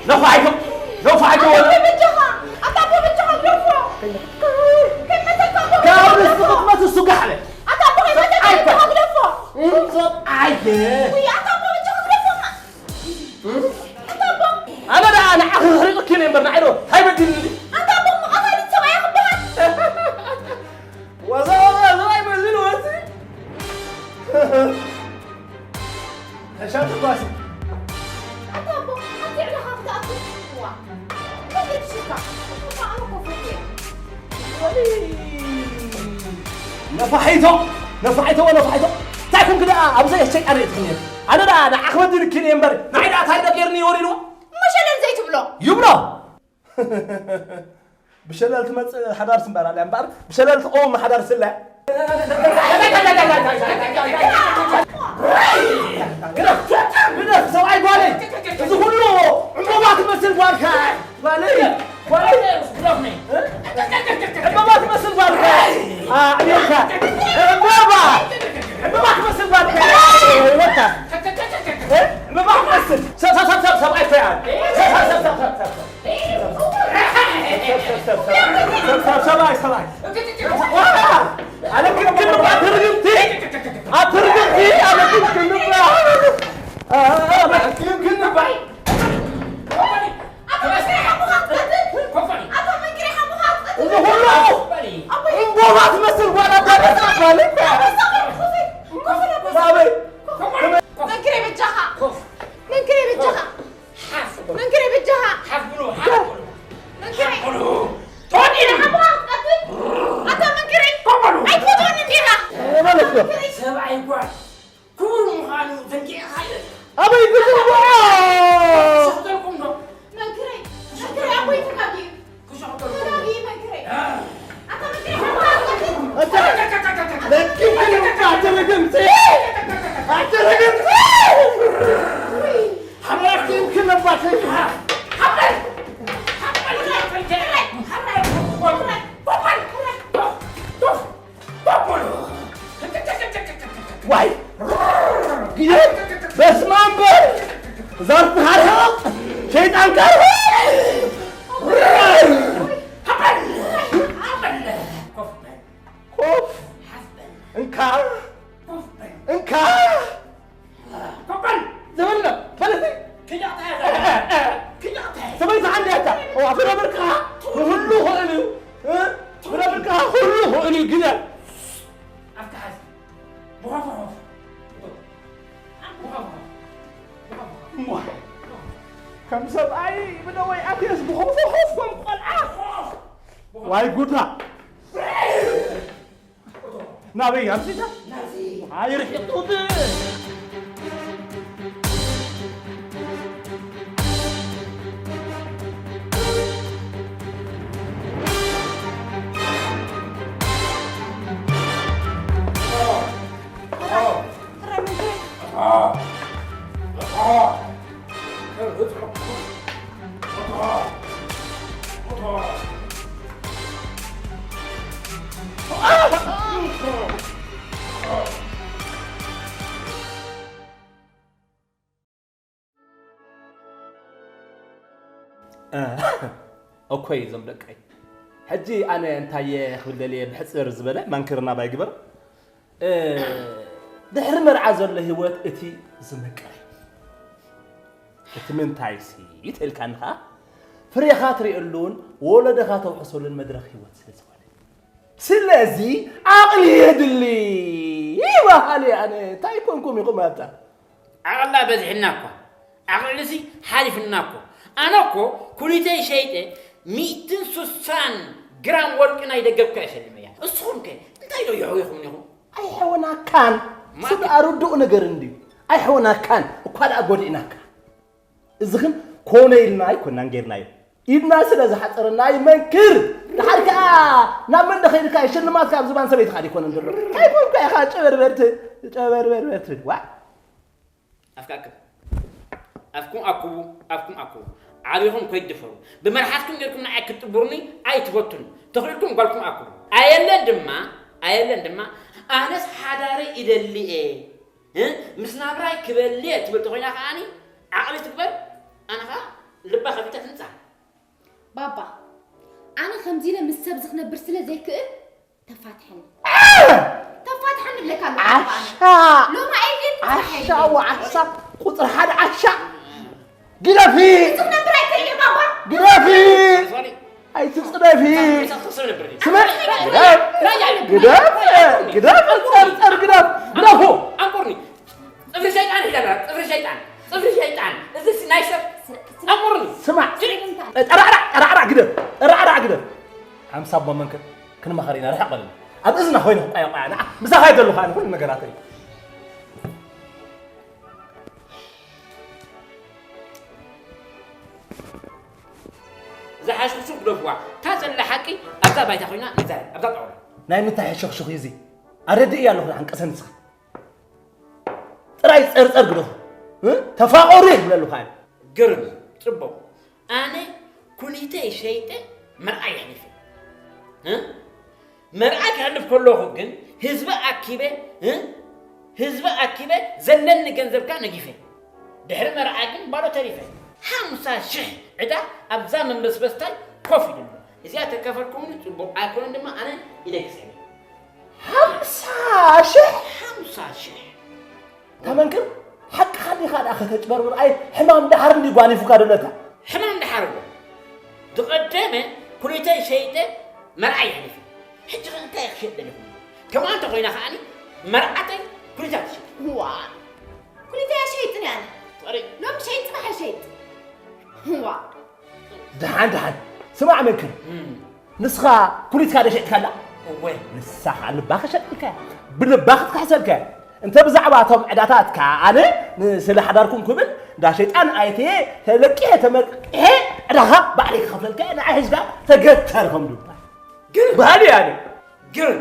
ነፋሒቶ። ነፋሒቶ ኣታ ወለ። ኣቦ በጃኻ። ኣታ ኣቦ በጃኻ ግደፎ። ከይመተካ ኣቦ ካብ በጃኻ ንሱ ግደፎ። ክትመጽእ ንሱ ጋሕበል። ኣታ ኣቦ ከይመተካ ሰብኣይ እኮ። በጃኻ ግደፎ። እም፣ ሰብኣይ። ውይ፣ ኣታ ኣቦ በጃኻ ግደፎ። ኣታ ኣቦ። ኣነ ደኣ ንዓኺ ክሪቕ ኪነ እምበር ንዓይ ዶ ኣይበድልኒ። ኣታ ኣቦ መቐታሊት ሰብኣይ ክበሃል። ወዛ ወዛ ሰብኣይ መዝን ወሲ። ተሻቱ ጓሲ። ኣታ ኣቦ፣ ሓንቲ ዕለኻ ክትኣቱ። ዋ። እንታይ ትሽካ? እኮ ኣነ እኮ ፈትየ። ነፋሒቶ፣ ነፋሒቶ፣ ነፋሒቶ። እንታይ ኮንክ ደኣ ኣብዘይ ኣስቸጋሪ እትኽኒ? ኣነ ደኣ ንዓኺ በዲልኪ እየ እምበር፣ ንዓይ ደኣ እንታይ ደኣ ጌርኒ ወሪድዎ? እሞ ሸለል ዘይትብሎ? ይብሎ። ብሸለል ትመጽእ ሓዳር ስምበር ኣለ እምበኣር፣ ብሸለል ትቐውም ሓዳር ስለ። ግደፍ፣ ግደፍ፣ ሰብኣይ ጓለይ፣ እዚ ኩሉ ዕምባባ ትመስል ጓልካ፣ ጓለይ፣ ጓለይ፣ እ? ዕምባባ ትመስል ጓልካ፣ ኣዕቢርካ፣ ዕምባባ፣ ዕምባባ ትመስል ጓልካ፣ ወታ፣ እ? ዕምባባ ትመስል፣ ሰብ፣ ሰብ፣ ሰብ፣ ሰብ፣ ሰብኣይ እኮ እያ። ሰብ፣ ሰብ፣ ሰብ፣ ሰብ፣ ሰብ፣ ሰብ። ሰብ፣ ሰብ፣ ሰብ፣ ሰብ፣ ሰብኣይ፣ ሰብኣይ። ዋ! ኣነ ክንክን እባ ትርግምቲ፣ ኣትርግምቲ፣ ኣነ ክንክን እባ። አ፣ አ፣ አ፣ ክንክን እባ። እዚ ሁሉ ዕምቦባ ትመስል ጓል ኣባ መጻ ጓል እኮ። ኣበይ? መንክሬ በጃኻ። መንክሬ በጃኻ። ሓፍ በሉ። መንክሬ በጃኻ። ሓፍ በሉ፣ ሓፍ በሉ። መንክሬ። ሓፍ በሉ። ተወዲና። ሓሙኻ ክትቀትል? ኣታ መንክሬ። ኮፍ በሉ። ኣይትፈትወኒ እንዲኻ። ማለት ነው። መንክሬ። ሰብኣይ ጓል ክቡር ምዃኑ ዘንጊዕኻ ኢለ። ኣበይ ክትብዖ? ክሸቕጠልኩም ዶ? መንክሬ። መንክሬ ኣቦይ ተጋግዩ። ክሸቕጠልኩም ዶ? ተጋግዩ መንክሬ። አ። ኣታ መንክሬ ሓሙኻ ክትቀትል? ኣታ ለኪ ግን ኣታ ረገምቲ። ኣታ ረገምቲ። ውይ። ሓመድ ክንክን ነባተይ። ሓመድ! ሓመድ! ዋይ! ግዜ በስመ ኣብ በል! ዛርት ሃርሃቕ! ሸይጣን ካርሃቕ! ሓመድ! ሓመድ! ኮፍ በል! ኮፍ! ሓፍ በል! እንካ! ኮፍ በል! እንካ! ኮበል! ዘበለ፣ በለሲ! ክጃታ! ክጃታ! ሰበይቲ ሓንቲ እያ እታ። እዋ፣ ፍረ ብርቅኻ ክህሉ ይኽእል እዩ። እ? ፍረ ብርቅኻ ክህሉ ይኽእል እዩ፣ ግደ። ኣብታ ሓዚ። ብኾፍ፣ ብኾፍ። ብኾፍ፣ ብኾፍ። እሞ፣ ከም ሰብኣይ ብደወይ ኣትየስ ብኾፍ፣ ኾፍ፣ ከም ቆልዓ። ዋይ ጉዳ! ናበይ ኣምጺእካ? ናብዚ። ኣይ ርሒቕ ትውድእ። ኦኮይ፣ እዞም ደቀይ። ሕጂ ኣነ እንታይ እየ ክብል ደልየ፣ ብሕጽር ዝበለ መንክር ናባይ ግበር። እ፣ ድሕሪ መርዓ ዘሎ ህይወት እቲ ዝመቀረ። እቲ ምንታይሲ ተልካኒ ኸዓ፣ ፍሬኻ ትርእየሉን ወለደኻ ተውሕሰሉን መድረኽ ህይወት ስለ ዝኾነ። ስለዚ ዓቕሊ የድሊ። በሃሊ ኣነ እንታይ ኮንኩም ኢኹም ኣብታ? ዓቕልና በዚሕና እኳ። ዓቕልሲ ሓሊፍና እኮ። ኣነ እኮ ኩሊተይ ሸይጠ ሚእትን ስሳን ግራም ወርቂ ናይ ደገ እኳ እየ ሸሊመያ። እስኹም ከ እንታይ ዶ የሕዊኹም ኢኹም? ኣይሕወናካን። ማን? ስብ ኣረድኡ ነገር እንድዩ። ኣይሕወናካን። እኳ ደኣ ጎዲእናካ። እዚ ግን ኮነ ኢልና ኣይኮናን ጌርናዮ። ኢድና ስለ ዝሓፀረና ይመንክር። ድሓር ከዓ ናብ መን ደኸይድካ ሽልማትካ ኣብ ዝባን ሰበይትኻ ኣይኮነን ዘሎ። እንታይ ኮንካ ኢኻ ጨበርበርቲ፣ ጨበርበርበርቲ? ዋ! ኣፍካ ኣክብ። ኣፍኩም ኣክቡ፣ ኣፍኩም ኣክቡ። ዓቢኹም ኮይድፈሩ። ብመርሓትኩም ጌርኩም ንዓይ ክትጥብሩኒ ኣይትፈቱን። ተኽኢልኩም ጓልኩም ኣክቡ። ኣየለን ድማ፣ ኣየለን ድማ፣ ኣነስ ሓዳረይ ይደሊ እየ፣ እ? ምስ ናብራይ ክበሊ እየ ትብል ተኾይና ከዓኒ፣ ዓቕሊ ትግበር፣ ኣነ ኸዓ ልባ ከፊተ ትንጻ። ባባ፣ ኣነ ከምዚ ኢለ ምስ ሰብ ዝኽነብር ስለ ዘይክእል፣ ተፋትሐኒ። ተፋትሐኒ እብለካ ኣለኹ፣ ባባ፣ ኣነ። ዓሻ! ሎሚ ኣየድልየኒ፣ ጽባሕ ዓሻ፣ ኣየድልየኒ። ወዓሻ፣ ቁጽሪ ሓደ ዓሻ! ግደፊ! እዚ ክነብር ኣይክእልን እየ፣ ባባ። ግደፊ! ሶሪ። ኣይትጽደፊ! ምሳኽ ክስብ ነብር ድዩ? ስምዕ! ግደፍ! ራያ እዩ። ግደፍ! ግደፍ! ጸርጸር ግደፍ! ግደፉ! ኣንቁርኒ! ጽፍሪ ሸይጣን ሒዛ ኣላ፣ ጽፍሪ ሸይጣን! ጽፍሪ ሸይጣን! እዚ ሲ ናይ ሰብ ኣንቁርኒ! ስማዕ! ጠራዕራዕ! ጠራዕራዕ ግደፍ! ጠራዕራዕ ግደፍ! ሓምሳ ኣቦ መንክር ክንመኸር ኢና፣ ርሕቕ በለና። ኣብ እዝና ኮይነ ክቋያቋያ፣ ንዓ ምሳኻ እየ ዘለኹ ኣነ ኩሉ ነገራተይ። እዛ ሓሽኩሹ ግደፍዋ። እታ ዘላ ሓቂ ኣብዛ ባይታ ኮይና ንዛረብ፣ ኣብዛ ጣውላ። ናይ ምንታይ ሕሹኽሹኽ እዩ እዚ? ኣረድእያ ኣለኹ፣ ንዓን ቀሰ ንስኻ። ጥራይ ጸርጸር ግደፉ። እ? ተፋቐሩ እየ ዝብለሉ ከኣ። ግርም፣ ጽቡቕ። ኣነ ኩሊተይ ሸይጠ መርዓ የሕሊፈ። እ? መርዓ ከሕልፍ ከለኹ ግን ህዝቢ ኣኪበ፣ እ? ህዝቢ ኣኪበ ዘለኒ ገንዘብ ከኣ ነጊፈ። ድሕሪ መርዓ ግን ባዶ ተሪፈ። ሓምሳ ሽሕ ዕዳ ኣብዛ መንበስበስታይ ኮፍ ኢሉ ኣሎ። እዚኣ ተከፈልኩምኒ ጽቡቕ ኣይኮነን ድማ ኣነ ኢደይ ክስዕብ። ሓምሳ ሽሕ? ሓምሳ ሽሕ። እታ መንክር ሓቅኻ ዲኻ ደኣ ከተጭበርብር? ኣይ ሕማም ደሓር እንዲ ጓኒፉካ ደሎ እታ። ሕማም ደሓር እኮ። ዝቐደመ ኩሊተይ ሸይጠ መርዓ የሕሊፈ። ሕጂ ኸ እንታይ ክሸጥ ደሊኹም? ከምኣ እንተኾይና ከኣኒ መርዓተይ ኩሊታ ትሸጥ። ዋ! ኩሊተይ ኣይሸይጥን እየ ኣነ። ፍቕሪ። ሎሚ ሸይጥ ጽባሕ ኣይሸይጥ። ዋ! ደሓን፣ ደሓን። ስማዕ መንክር፣ እም። ንስኻ ኩሊትካ ዶ ሸጥካላ? እወ። ንሳ ኸዓ ልባ ከሸጥልካ እያ። ብልባ ክትካሕሰልካ እያ። እንተ ብዛዕባ እቶም ዕዳታትካ ኣነ ን-፣ ስለ ሓዳርኩም ክብል እንዳ ሸይጣን ኣይተየ ተለቂሐ ተመርቂሐ ዕዳኻ ባዕለይ ክኸፍለልካ እየ። ንዓይ ሒዝካ ተገተር ከም ድባል። ግን ባህሊ እየ ኣነ። ግን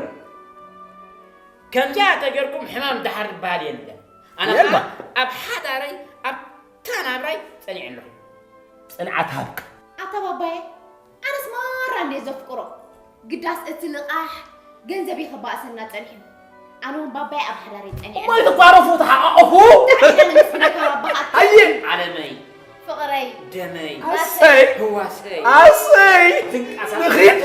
ከምዚኣ ተገርኩም ሕማም ደሓር ዝበሃል የለን። ኣነ የለ። ኸዓ ኣብ ሓዳረይ ኣብታ ናብራይ ጸኒዐ ኣለኹ። ጽንዓት ሃብካ። ኣታ ባባየ፣ ኣነስ ማራ እንድየ ዘፍቅሮ። ግዳስ እቲ ልቓሕ ገንዘብ እዩ ከባእሰና ጸኒሑ። ኣነ እውን ባባየ ኣብ ሓዳረይ ጸኒዐ። እሞ ይትቋረፉ፣ ተሓቋቐፉ። እንታይ ኢለ ንምስግነካ ባባኻ? ኣየ። ዓለመይ። ፍቕረይ። ደመይ። ኣሰይ። ህዋሰይ። ኣሰይ። ትንቃሳቐስ ንኺድ።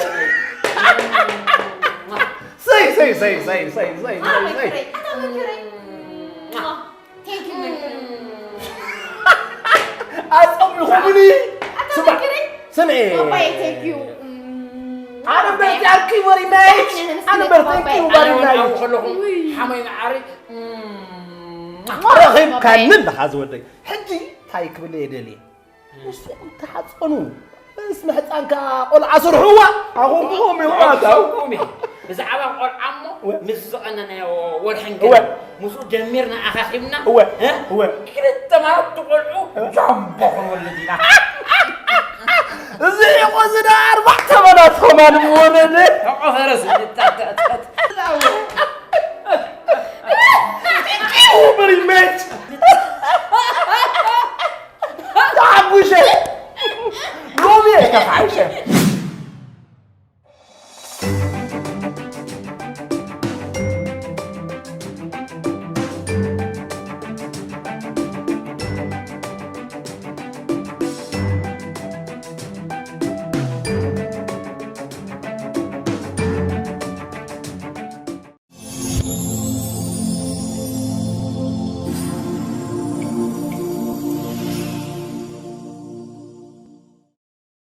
ዘረይ። ሰይ፣ ሰይ፣ ሰይ። ኣታ መክረይ፣ ኣታ መክረይ። Thank you መክረይ። ኣጸሚኹምኒ። ኣታ ስማዕ፣ መክረይ። ስምዒ። ባባየ፣ thank you። ኣነ በርቲ ኣኪ very nice። ኣነ በርቲ thank you very nice። ኣነ እውን ኣብኡ ከለኹ ሓሞይ መዓረይ። ረኺብካኒ ኣለኻ ዝወደይ። ሕጂ እንታይ ክብል እየ ደልየ? ንስኹም ተሓጸኑ። ምስ ምሕጻንካ ቆልዓ ስርሕዋ። ኣኹም ክኹም ይውዓት። ኣኹም ክኹም እዩ። ብዛዕባ ቆልዓ እሞ ወ- ምስ ዝቐነናዮ ወርሕን እወ። ገለን ምስኡ ጀሚርና ኣኻኺብና። እወ። እ? እወ። ክልተ ማቱ ቆልዑ እወ። ጃምቦ ክንወልድ ኢና። እዚ እኮ እዚ ደኣ ኣርባዕተ መናት ከማን ምወለደ። ተቆፈረስ እንታተተት።